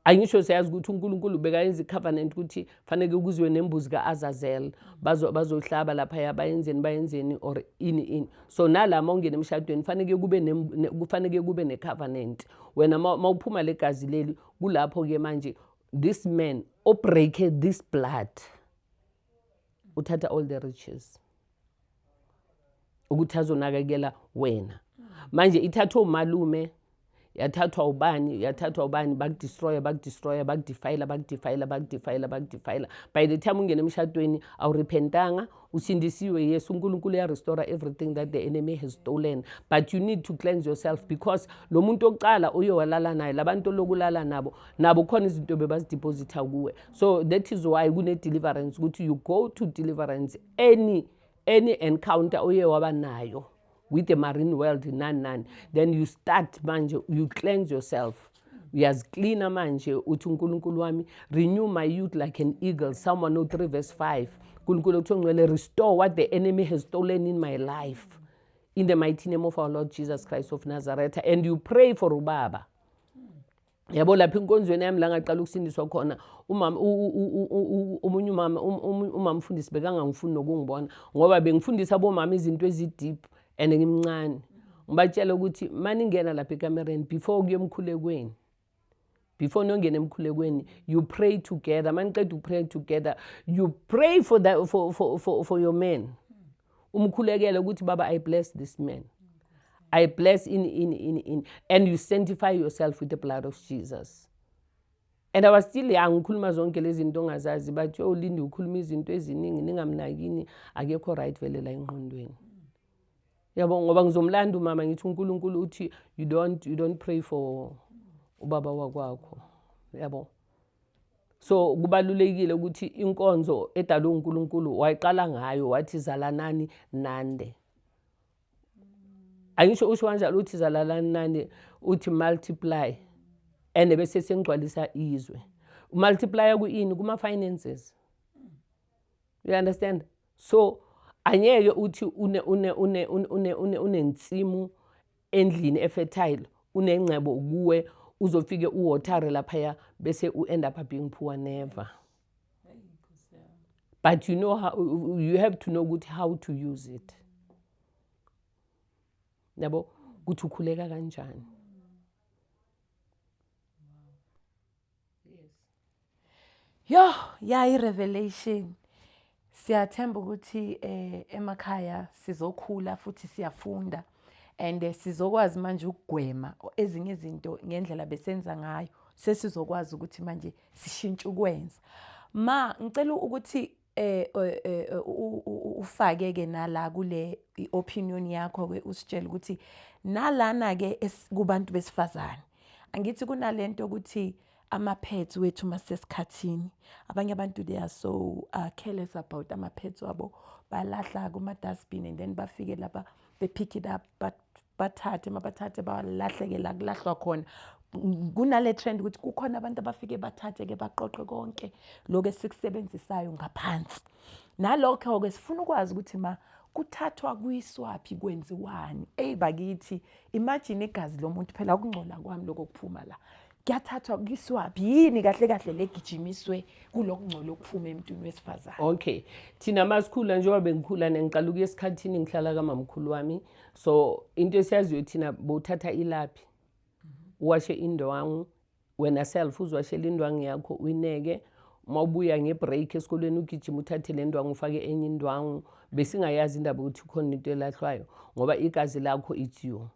Angisho siyazi ukuthi uNkulunkulu bekayenza i-covenant ukuthi faneke kuziwe nembuzi ka-Azazel, bazohlaba laphaya, bayenzeni, bayenzeni or ini ini. So nala ma ungena emshadweni kufaneke kube ne-covenant. Wena ma uphuma legazi leli, kulapho-ke manje this man obreake this blood uthatha all the riches ukuthi azonakekela wena. Manje ithathwe umalume, yathathwa ubani, yathathwa ubani, bakudestroya, bakudestroya, bakudefila, bakudefila, bakudefila, bakudefila. By the time ungena emshadweni, awurepentanga, usindisiwe. Yes, uNkulunkulu uyarestore everything that the enemy has stolen, but you need to cleanse yourself, because lo muntu okucala uye walala naye, labantu olokulala nabo, nabo khona izinto bebazidepositha kuwe. So that is why kune-deliverance, ukuthi you go to deliverance. Any encounter oye waba nayo with the marine world, nani nani, then you start manje, you cleanse yourself, uyaziklina manje, uthi, "UNkulunkulu wami, renew my youth like an eagle." Psalm 103 verse 5. Unkulunkulu uthi ongcwele, restore what the enemy has stolen in my life, in the mighty name of our Lord Jesus Christ of Nazareth. And you pray for ubaba. Yabo, lapha enkonzweni yami la ngaqala ukusindiswa khona, umama omunye umama, umama mfundisi bekangangifuni nokungibona, ngoba bengifundisa abomama izinto ezi-deep and ngimncane. Ngibatshela ukuthi maningena lapha ekamereni, before kuye emkhulekweni, before niyongena emkhulekweni, you pray together. Maniqeda ukupray together, you pray for your man, umkhulekele ukuthi, "Baba, I bless this man, I bless in," and you sanctify yourself with the blood of Jesus. And I was still young, ngikhuluma zonke lezi zinto ongazazi. Bathi, "Oh, Lindi ukhuluma izinto eziningi, ningamnakini, akekho right vele la engqondweni." Yabo, ngoba ngizomlanda umama, ngithi uNkulunkulu uthi you don't pray for ubaba wakwakho, yabo. So kubalulekile ukuthi inkonzo edalwe uNkulunkulu wayiqala ngayo, wathi zalanani nande. Angisho usho kanjalo, uthi zalalani nande, uthi multiply and bese sengcwalisa izwe. Multiply ku-ini? Kuma-finances, you understand? So angeke uthi une une une une une unensimu endlini efertile, unengcebo kuwe, uzofike uwatere laphaya bese u-end up being poor. Never. But you know how, you have to know ukuthi how to use it. Yabo, ukuthi ukhuleka kanjani. Yo, ya i-revelation. Siyathemba ukuthi emakhaya sizokhula futhi siyafunda and sizokwazi manje ukugwema ezinye izinto ngendlela besenza ngayo. Sesizokwazi ukuthi manje sishintshe ukwenza. Ma, ngicela ukuthi ufake ke nala kule opinion yakho ke, usitshele ukuthi nalana ke kubantu besifazane. Angithi kunalento ukuthi ama-pads wethu masesikhathini, abanye abantu they are so careless about ama-pads wabo, balahla kuma-dustbin and then bafike lapha be-pick it up, bathathe mabathathe balahleke la kulahlwa khona. Kunale trend ukuthi kukhona abantu abafike bathathe ke baqoqe konke lokho esikusebenzisayo ngaphansi. Nalokho ke sifuna ukwazi ukuthi ma kuthathwa kuyiswaphi, kwenziwani. Ey bakithi, imagine igazi lomuntu phela, ukungcola kwami lokho kuphuma la kuyathathwa kuyiswaphi, yini kahle kahle legijimiswe kulokungcola okuphuma emntwini wesifazane? Okay, thina masikhula, njengoba bengikhula ngiqala ukuya esikhathini ngihlala kamamkhulu wami, so into esiyaziyo thina bowuthatha ilaphi uwashe indwangu wena self, uziwashela indwangu yakho uyineke. Uma ubuya nge-break esikolweni ugijima uthathe le ndwangu ufake enye indwangu. Besingayazi indaba ukuthi khona into elahlwayo, ngoba igazi lakho, it's you,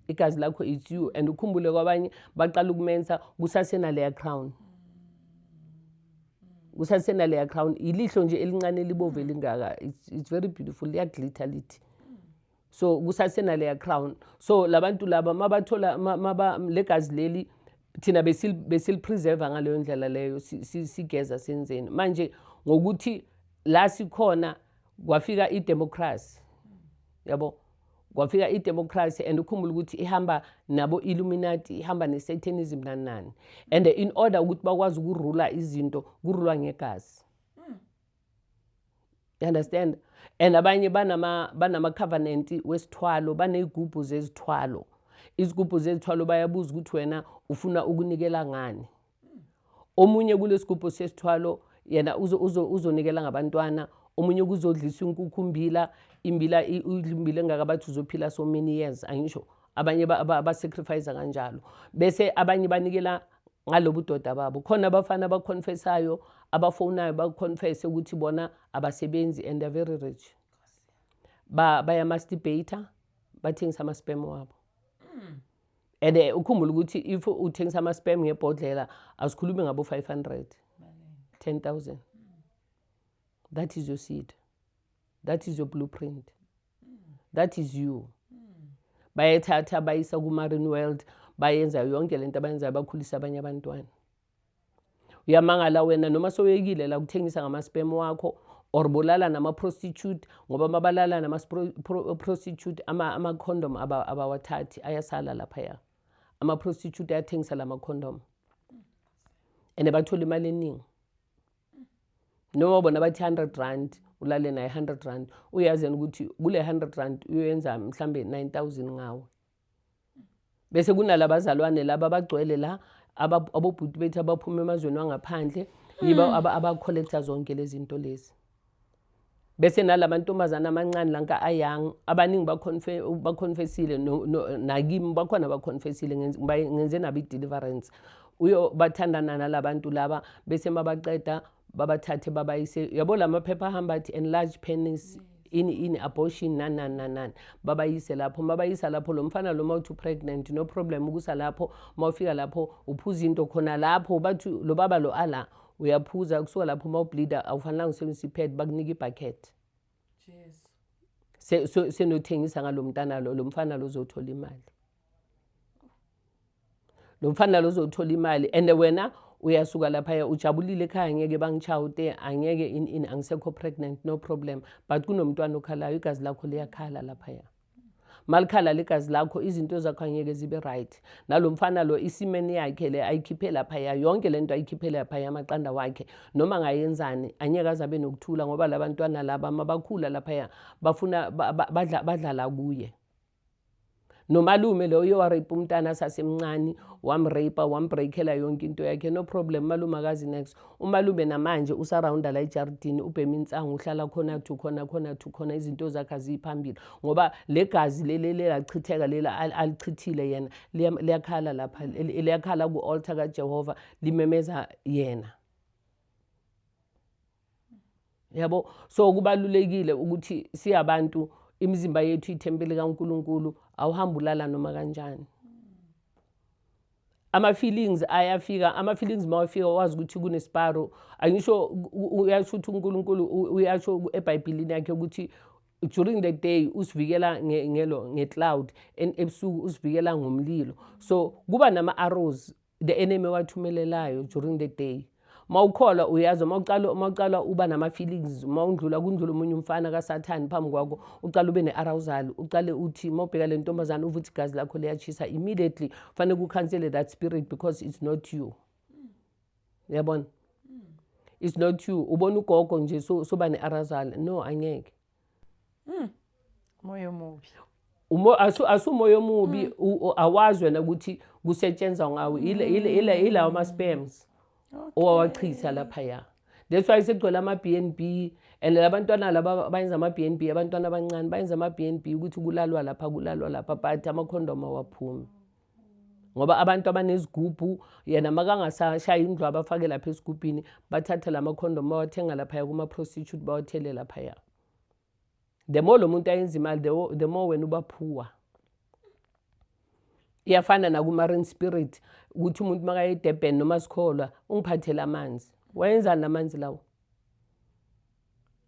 igazi lakho, it's you. And ukhumbule kwabanye baqala ukumensa kusasenaleya crown, kusasenaleya crown, ilihlo nje elincane elibovu elingaka. It's very beautiful, liyaglitter lithi. So kusasenaleya crown. So labantu laba mabathola maba legazi leli, thina besilipreserve ngaleyo ndlela leyo, sigeza senzeni. Manje ngokuthi la sikhona kwafika idemocracy, yabo, kwafika idemocracy, and ukhumbule ukuthi ihamba nabo Illuminati, ihamba ne-Satanism nani nani, and in order ukuthi bakwazi ukurula izinto, kurulwa ngegazi, you understand? And abanye banama covenant wesithwalo, baney'gubhu zezithwalo, izigubhu zezithwalo. Bayabuza ukuthi wena ufuna ukunikela ngani. Omunye kulesigubhu sesithwalo yena uzonikela ngabantwana, omunye kuzodlisa inkukhu imbila, imbila imbila engaka, bathi uzophila so many years. Angisho abanye ba-sacrifice kanjalo, bese abanye banikela ngalobu budoda babo. Khona abafana abaconfessayo, abafonayo baconfesse ukuthi bona abasebenzi and they're very rich, bayamasturbate, bathengisa ama-sperm wabo. And ukhumbule ukuthi if uthengisa ama-sperm ngebhodlela, asikhulumi ngabo 500, 10,000. That is your seed, that is your blueprint, that is you. Bayethatha bayisa ku-marine world, bayenza yonke lento abayenzayo, bakhulisa abanye abantwana. Uyamangala wena noma sowuyekile la kuthengisa ngama-sperm wakho or bolala nama-prostitute, ngoba mabalala nama-prostitute ama-condom abawathathi, ayasala laphaya. Ama-prostitute ayathengisa lama-condom and bathola imali eningi. Noma bona bathi R100, ulale naye R100, uyazi yena ukuthi kule R100 uyoyenza mhlambe 9000 ngawe. Bese kunalabazalwane laba abagcwele la, abobhuti bethu abaphuma emazweni wangaphandle, yibo abacollecta zonke lezi zinto lezi. Bese nalamantombazana amancane lanka ayoung, abaningi baconfessile nakimi bakhona baconfessile, ngenze nabo i-deliverance. Uyo bathandana nalabantu laba, bese mabaqeda babathathe babayise, yabo, la maphepha ahamba athi enlarge penis, ini ini, abortion, nani nani nani nani, babayise lapho. Mabayisa lapho lo mfana lo, mawuthi pregnant, no problem. Ukusa lapho, mawufika lapho uphuza into khona lapho, bathi lo baba lo ala uyaphuza. Kusuka lapho mawubleeda, awufanelanga usebenzisa ipad, bakunika ibucket. Senothengisa ngalo mntana lo, lo mfana lo uzothola imali, lo mfana lo uzothola imali. And wena uyasuka laphaya ujabulile ekhaya, ngeke bangichawute, angeke in in, angisekho pregnant, no problem. But kunomntwana okhalayo, igazi lakho liyakhala laphaya. Malikhala ligazi lakho, izinto zakho angeke zibe right. Nalo mfana lo, isemen yakhe le ayikhiphe laphaya, yonke lento ayikhiphe laphaya, amaqanda wakhe, noma angayenzani angeke aze abe nokuthula, ngoba labantwana laba mabakhula laphaya bafuna badlala kuye. Nomalume loyo warape umntana asasemncane, wamrape, wambreakela yonke into yakhe, no problem. Umalume akazi next. Umalume namanje usarawunda la ejardini, ubhema insangu, uhlala khona to khona khona to khona, izinto zakhe aziyiphambili ngoba le gazi leli lelachitheka lela alichithile yena liyakhala lapha, liyakhala ku-altar kaJehova, limemeza yena. Yabo, so kubalulekile ukuthi siyabantu, imizimba yethu ithempeli kaNkuluNkulu, awuhambe ulala noma kanjani. Ama-feelings ayafika, ama-feelings mawafika wazi ukuthi kunesiparo. Angisho uyasho ukuthi uNkulunkulu uyasho eBhayibhelini yakhe ukuthi during the day usivikela ngelo nge-cloud and ebusuku usivikela ngomlilo. So kuba nama-arrows the enemy wathumelelayo during the day. Mawukholwa uyazi, mawuqala uba nama-feelings, mawundlula kundlula omunye umfana kaSathane phambi kwakho, uqala ube ne-arousal, uqale uthi mawubheka le ntombazane uve ukuthi igazi lakho liyachisa, immediately fanele ukhansele that spirit because it's not you. Uyabona? It's not you. Ubona ugogo nje soba ne-arousal, no, angeke. Moya omubi. Asumoya omubi, awazi wena ukuthi kusetshenzwa ngawo, ilawo ama-spams owawachitha laphaya. That's why sekugcwele ama-B&B and labantwana laba bayenza ama-B&B, abantwana abancane bayenza ama-B&B ukuthi kulalwa lapha, kulalwa lapha, but amakhondomu awaphumi. Ngoba abantu abanezigubhu, yena makangasashayi indlu abafake lapha esigubhini, bathathe lamakhondomu bawathenga laphaya kuma-prostitute, bawathele laphaya. The more lo muntu ayenza imali, the more wena uba poor. Iyafana naku-marine spirit, ukuthi umuntu makaye eDurban noma sikholwa, ungiphathele amanzi. Wayenzani lamanzi lawo?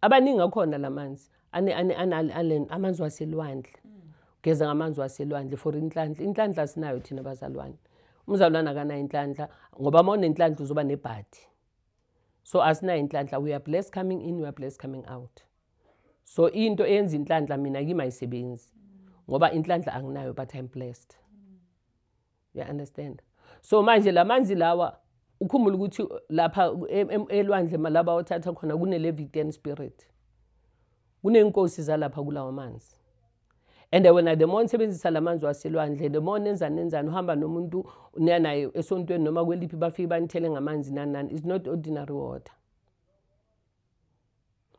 Abaningi akhona lamanzi, amanzi waselwandle. Geza ngamanzi waselwandle for inhlanhla. Inhlanhla asinayo thina bazalwane. Umzalwane akanayo inhlanhla, ngoba uma unenhlanhla uzoba nebhadi. So asinayo inhlanhla, we are blessed coming in, we are blessed coming out. So into eyenza inhlanhla mina kimi ayisebenzi, ngoba inhlanhla anginayo, but I'm blessed. You understand? So manje lamanzi lawa, ukhumbule ukuthi lapha elwandle malaba othatha khona kune-Leviathan spirit, kunenkosi zalapha kulawa manzi. And wena the more nisebenzisa lamanzi waselwandle, the more nenzani nenzani, uhamba nomuntu niya naye esontweni noma kweliphi, bafike banithele ngamanzi nani nani. It's not ordinary water.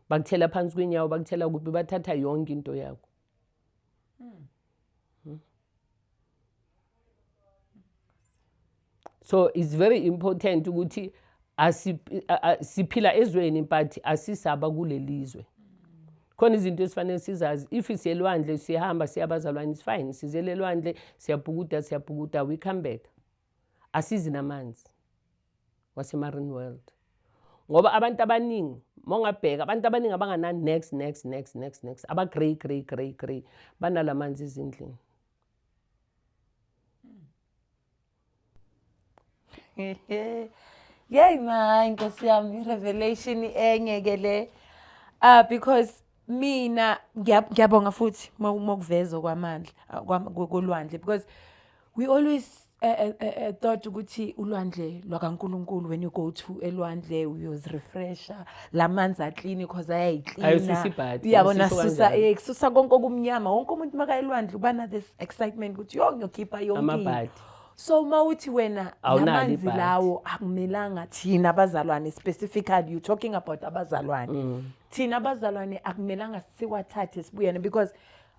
Bakuthela phansi kwenyawo, bakuthela kuphi, bathatha yonke into yakho. So it's very important ukuthi siphila ezweni but asisaba kulelizwe. Khona izinto esifanele sizazi. If siyelwandle siyahamba siyabazalwane, it's fine. Sizele elwandle, siyabhukuda, siyabhukuda, we come back. Asizi namanzi wase-marine world. Ngoba abantu abaningi, mawungabheka, abantu abaningi abangana next, next, next, next, next, aba grey, grey, grey, grey, banalamanzi ezindlini. Yey ma, Nkosi yami, revelation enye ke le. Because mina ngiyabonga futhi mokuveza kwamandla kolwandle, because we always thought ukuthi ulwandle lwakaNkuluNkulu, when you go to elwandle uyozirefresha, lamanzi aclean because ayayiklina. Ayisusa ibhadi, Uyabona, ayisusa susa, kanjani? Kususa konke okumnyama. Wonke umuntu makaya elwandle uba na this excitement ukuthi yo ngiyokhipha yonke into. Amabhadi. So uma uthi wena Awunalo lamanzi ibhadi. lawo akumelanga thina abazalwane, specifically you talking about abazalwane. Thina abazalwane akumelanga siwathathe sibuyene, because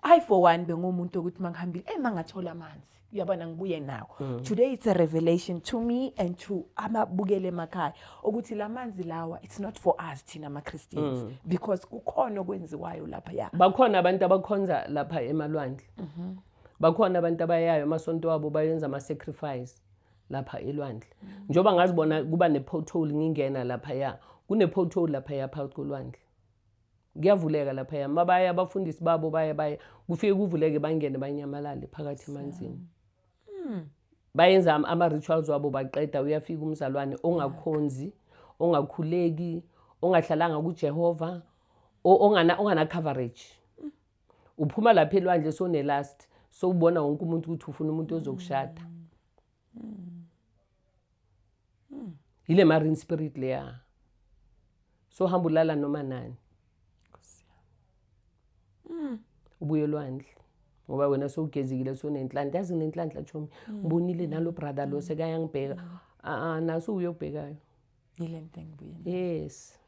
I for one bengumuntu ukuthi mangihambile mangathola amanzi, uyabona, ngibuye nawo. Today it's a revelation to me and to ababukele emakhaya ukuthi lamanzi lawa it's not for us thina ama Christians, because kukhona okwenziwayo lapha ya. Bakhona abantu abakhonza lapha emalwandle. Bakhona abantu abayayo amasonto wabo bayenza ama sacrifice lapha elwandle. Njoba ngazibona kuba ne pothole ngingena lapha ya, kune pothole lapha ya phakathi kolwandle. Kuyavuleka lapha ya, mabaya abafundisi babo baya baya kufike kuvuleke bangene banyamalale phakathi emanzini. Bayenza ama rituals wabo baqeda, uyafika umzalwane ongakhonzi, ongakhuleki, ongahlalanga kuJehova, ongana coverage. Uphuma lapha elwandle sone last, so ubona wonke umuntu ukuthi ufuna umuntu ozokushada. Ile marine spirit leya. So hamba ulala noma nani. Ubuye elwandle. Ngoba wena sowugezekile, sonenhlanhla. Yazi nginenhlanhla, chomi, ngibonile nalo brother lo sekayangibheka. Ah, naso uyobhekayo. Yile nto engibuye nayo. Yes.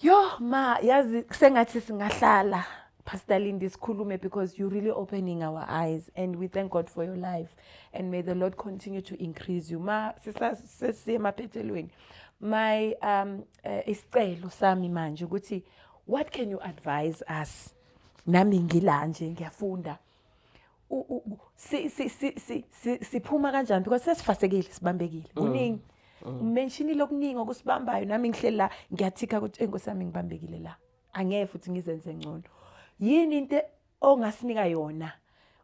Yo ma, yazi sengathi singahlala, Pastor Lindy, sikhulume, because you're really opening our eyes and we thank God for your life and may the Lord continue to increase you. Ma, sisiye emaphethelweni. My isicelo sami manje ukuthi what can you advise us? Nami ngila nje ngiyafunda. Siphuma kanjani, because sesifasekile, sibambekile kuningi, mentionile okuningi okusibambayo. Nami ngihleli la ngiyathika ukuthi enkosi yami, ngibambekile la, angeke futhi ngizenze ngcono. Yini into ongasinika yona,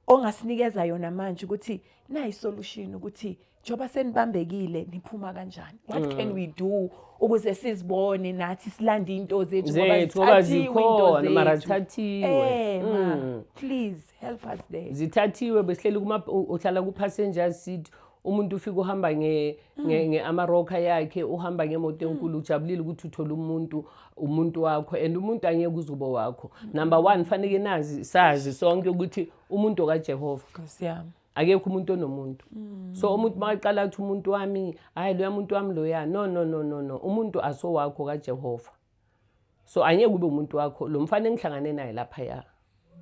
ongasinikeza yona manje ukuthi nayi solution, ukuthi njengoba senibambekile niphuma kanjani? What can we do ukuze sizibone nathi silande into zethu, ngoba Zethu, ngoba zithathiwe into zikhona, mara zethu. zithathiwe. Ma, please help us there. Zithathiwe. Besihleli kuma, uhlala ku-passenger seat, umuntu ufika uhamba nge-Amarok yakhe, uhamba ngemoto enkulu, ujabulile ukuthi uthole umuntu, umuntu wakho, and umuntu angeke uzubo wakho. Number one, faneke nazi, sazi sonke ukuthi umuntu okaJehova. Nkosi yami. Akekho umuntu onomuntu. So umuntu makaqala athi umuntu wami, hayi, loya muntu wami loya, no, no, no, no, no, umuntu asowakho kaJehova, so angeke ube umuntu wakho. Lo mfana engihlangane naye laphaya,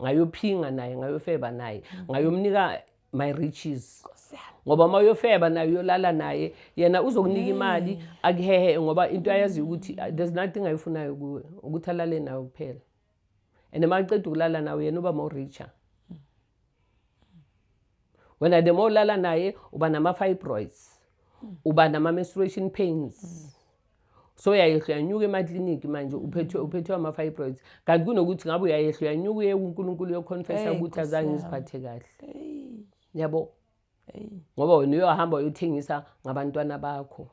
ngayophinga naye, ngayofeba naye, ngayomnika my riches. Nkosi yami. Ngoba uma uyofeba naye, uyolala naye, yena uzokunika imali akuhehe, ngoba into ayaziyo ukuthi there's nothing ayifunayo kuwe, ukuthi alale nawe kuphela. And uma aqeda ukulala nawe, yena uba more richer. Wena the more ulala naye, uba nama-fibroids, uba nama-menstruation pains, so uyayehla uyanyuka emakliniki manje, uphethwe ama-fibroids, kanti kunokuthi ngabe uyayehla uyanyuka uye kuNkulunkulu, uyoconfessa Hey, ukuthi Nkosi azange yami. ngiziphathe kahle. Hey. Yabo? Hey. Ngoba wena uyohamba uyothengisa ngabantwana bakho,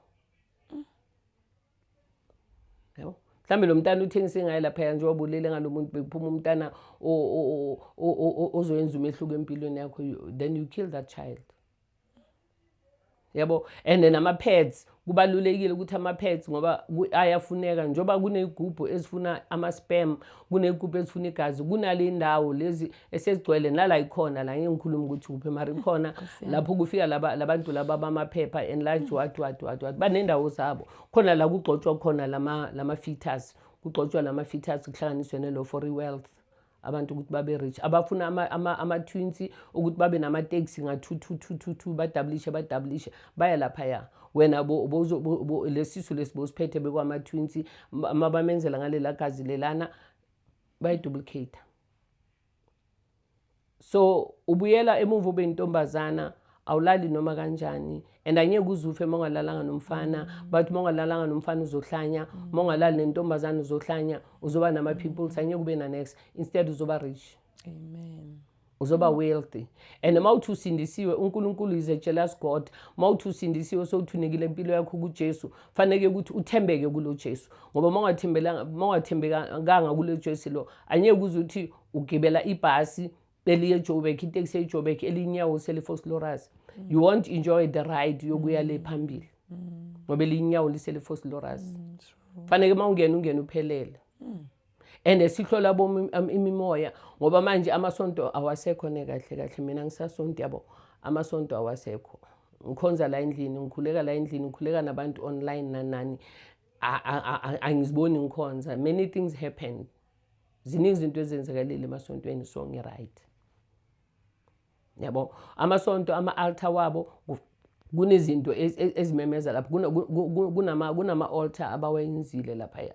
yabo? Mhlawumbe lo mntana uthengise ngaye laphaya, njengoba ulele ngalo muntu, bekuphuma umntana ozoyenza umehluko empilweni yakho. Then you kill that child, yabo? And then ama-pads, kubalulekile ukuthi ama-pads, ngoba ayafuneka, njengoba kuney'gubhu ezifuna ama-sperm, kuney'gubhu ezifuna igazi, kunale ndawo lezi esezigcwele nala ikhona la, ngeke ngikhulume ukuthi kuphi, mara ikhona lapho kufika laba labantu laba bamaphepha enlarge, what what what what, banendawo zabo khona la kugxotshwa khona lama fetus, kugxotshwa lama-fetus, kuhlanganiswe nelo for i-wealth, abantu ukuthi babe rich, abafuna ama-twins ukuthi babe namateksi nga-two two two two two, badabulishe badabulishe, baya laphaya. Wena lesisu lesi bosiphethe bekwama-twins, mabamenzela ngalela gazi lelana, bayiduplicate. So ubuyela emuva ube intombazana, awulali noma kanjani, and angeke uzufe uma ungalalanga nomfana. Bathi uma ungalalanga nomfana uzohlanya, uma ungalali nentombazana uzohlanya, uzoba nama-pimples, angeke ube na-next, instead uzoba rich. Amen. Uzoba wealthy. And uma uthi usindisiwe, uNkulunkulu is a jealous God. Uma uthi usindisiwe, sowuthunikile impilo yakho kuJesu, faneke ukuthi uthembeke kulo Jesu, ngoba uma ungathembelanga, uma ungathembekanga kulo Jesu lo, angeke uze uthi ugibela ibhasi eliye eJoburg, iteksi eJoburg, elinyawo sele-Vosloorus, you won't enjoy the ride yokuya le phambili, ngoba elinyawo lisele-Vosloorus. Faneke uma ungena, ungene uphelele. And sihlola bomi imimoya, ngoba manje amasonto awasekho ne kahle kahle. Mina ngisasonto, yabo, amasonto awasekho. Ngikhonza la endlini, ngikhuleka la endlini, ngikhuleka nabantu online, nanani. Angiziboni ngikhonza. Many things happen, ziningi izinto ezenzakalile emasontweni, so ngi-right, yabo? Amasonto, ama-altar wabo, kunezinto ezimemeza lapho, kunama-altar abawenzile laphaya.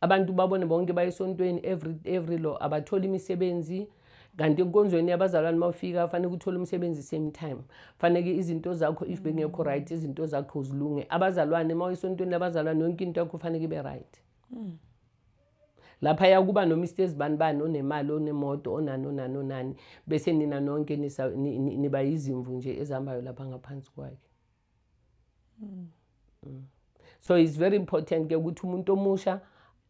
Abantu babone bonke bayesontweni every lo, abatholi imisebenzi, kanti enkonzweni yabazalwane mawufika fanele uthole umsebenzi same time, faneke izinto zakho, if bengekho right, izinto zakho zilunge. Abazalwane, uma uyesontweni labazalwane, yonke into yakho faneke ibe right. Laphaya kuba no-Mr Zibanibani onemali, onemoto, onani, onani, onani, bese nina nonke niba yizimvu nje ezihambayo lapha ngaphansi kwakhe. So it's very important ke ukuthi umuntu omusha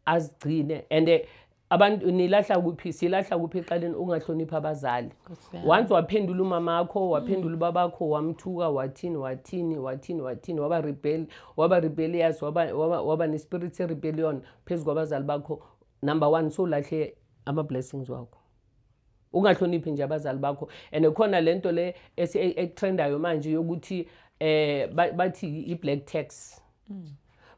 azigcine. And abantu nilahla kuphi, silahla kuphi eqaleni? Ungahloniphi abazali. Nkosi yami. Once waphendula umamakho, waphendula ubabakho, wamthuka, wathini, wathini, wathini, wathini, waba rebel, waba rebellious, waba ne-spirit se-rebellion phezu kwabazali bakho, number one, sowulahle ama-blessings wakho. Ungahloniphi nje abazali bakho. And khona lento le etrendayo manje yokuthi bathi i-black tax,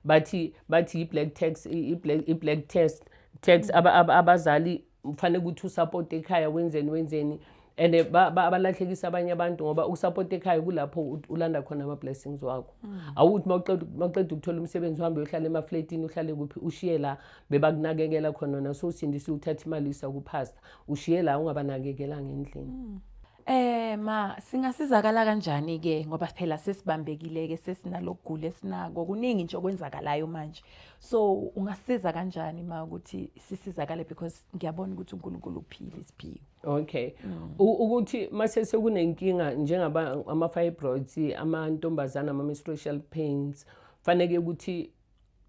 bathi i-black tax, i-black test tax. Abazali kufanele ukuthi usupport ekhaya, wenzeni, wenzeni, and balahlekisa abanye abantu, ngoba ukusupport ekhaya kulapho ulanda khona ama-blessings wakho. Awuthi mawuqeda ukuthola umsebenzi uhambe uyohlala emafletini, uhlale kuphi, ushiye la bebakunakekela khona. Wena sowusindisiwe, uthatha imali uyisa kuphasta, ushiye la ungabanakekelanga endlini. Ma singasizakala kanjani ke, ngoba phela sesibambekile ke, sesinalokugula esinako, kuningi nje okwenzakalayo manje? So ungasiza kanjani ma ukuthi sisizakale, because ngiyabona ukuthi uNkulunkulu uphile isiphiwo? Okay. Ukuthi mase sekunenkinga njengaba ama-fibroids, amantombazana, ama-menstrual pains, faneke ukuthi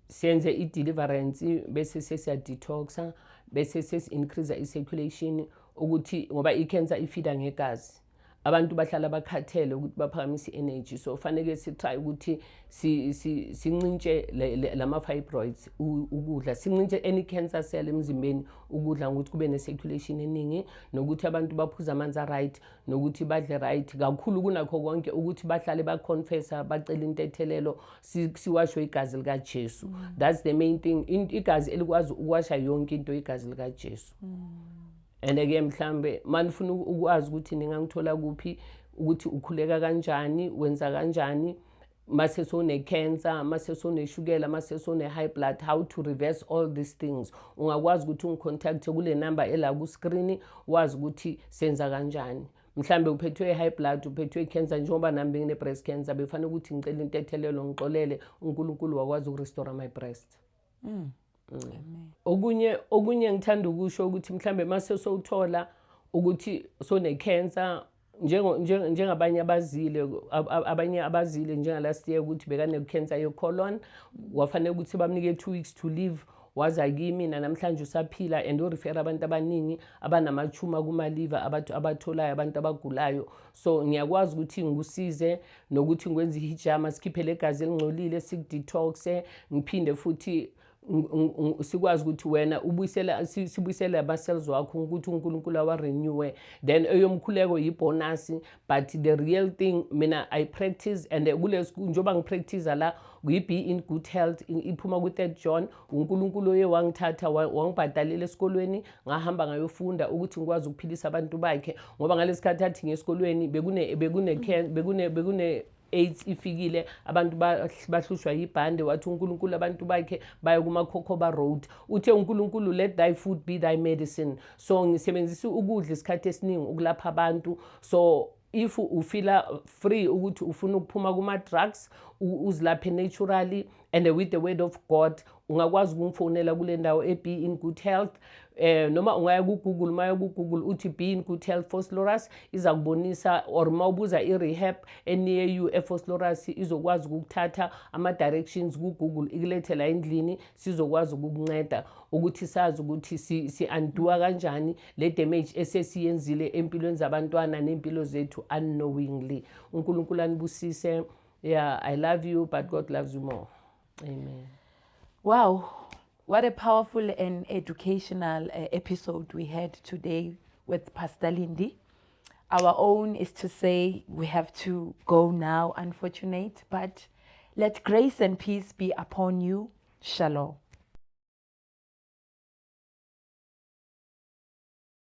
senze i-deliverance, bese sesiya-detoxa, bese sesi-increase i-circulation, ukuthi ngoba i-cancer ifida ngegazi, abantu bahlala bakhathele ukuthi baphakamise i-energy. So faneke si-try ukuthi sincintshe lama-fibroids, ukudla, sincintshe any cancer cell emzimbeni, ukudla ngokuthi kube ne-circulation eningi, nokuthi abantu baphuze amanzi a-right, nokuthi badle right kakhulu. Kunakho konke, ukuthi bahlale baconfessa, bacela intethelelo, siwashwe igazi likaJesu. That's the main thing. Igazi elikwazi ukuwasha yonke into, igazi likaJesu. And-ke mhlambe manifuna ukwazi ukuthi ningangithola kuphi, ukuthi ukhuleka kanjani, wenza kanjani mase sowune-cancer, mase sowuneshukela, mase sowune-high blood, how to reverse all these things, ungakwazi ukuthi ungicontacte kule number ela ku-screen, wazi ukuthi senza kanjani. Mhlambe uphethwe i-high blood, uphethwe i-cancer, njengoba nami bengine-breast cancer, befanele ukuthi ngicele intethelelo, ngixolele uNkulunkulu, wakwazi ukurestore my breast. Okunye ngithanda ukusho ukuthi mhlambe mase sowuthola ukuthi sone-cancer, njengabanye abazile, abanye abazile njenga last year ukuthi bekane-cancer ye-colon, wafanele ukuthi bamnike 2 weeks to live, waza kimi, namhlanje usaphila and urefera abantu abaningi abanama-tumor kuma-liver, abantu abatholayo, abantu abagulayo. So ngiyakwazi ukuthi ngikusize nokuthi ngikwenze ihijama, sikhiphe le gazi elingcolile, sikudetoxe, ngiphinde futhi sikwazi ukuthi wena ubuyisela, sibuyisele ama-cells wakho, ukuthi uNkulunkulu awa-renewe. Then eyomkhuleko yibonus, but the real thing mina I practice, and kule njengoba ngipractice la kuyi-Be in Good Health, iphuma ku-Third John. UNkulunkulu oye wangithatha, wangibhadalela esikolweni, ngahamba ngayofunda ukuthi ngikwazi ukuphilisa abantu bakhe, ngoba ngalesi khathi athi ngesikolweni bekune AIDS ifikile, abantu bahlushwa yibhande. Wathi uNkulunkulu abantu bakhe baye kumakhokhoba road. Uthe uNkulunkulu, "Let thy food be thy medicine." So ngisebenzisa ukudla isikhathi esiningi ukulapha abantu. So if ufeela free ukuthi ufuna ukuphuma kuma-drugs, uzilaphe naturally and with the word of God, ungakwazi ukungifonela kule ndawo e-Be in Good Health, noma ungaya ku-Google. Maya ku-Google uthi "Be in Good Health Vosloorus", iza kubonisa, or mawubuza i-rehab enear you eVosloorus, izokwazi ukukuthatha ama-directions ku-Google, ikulethe la endlini, sizokwazi ukukunceda ukuthi sazi ukuthi si-undo kanjani le damage esesiyenzile empilweni zabantwana ney'mpilo zethu unknowingly. UNkulunkulu anibusise. Yeah, I love you, but God loves you more. Amen. Wow, what a powerful and educational episode we had today with Pastor Lindy. Our own is to say we have to go now, unfortunate, but let grace and peace be upon you. Shalom.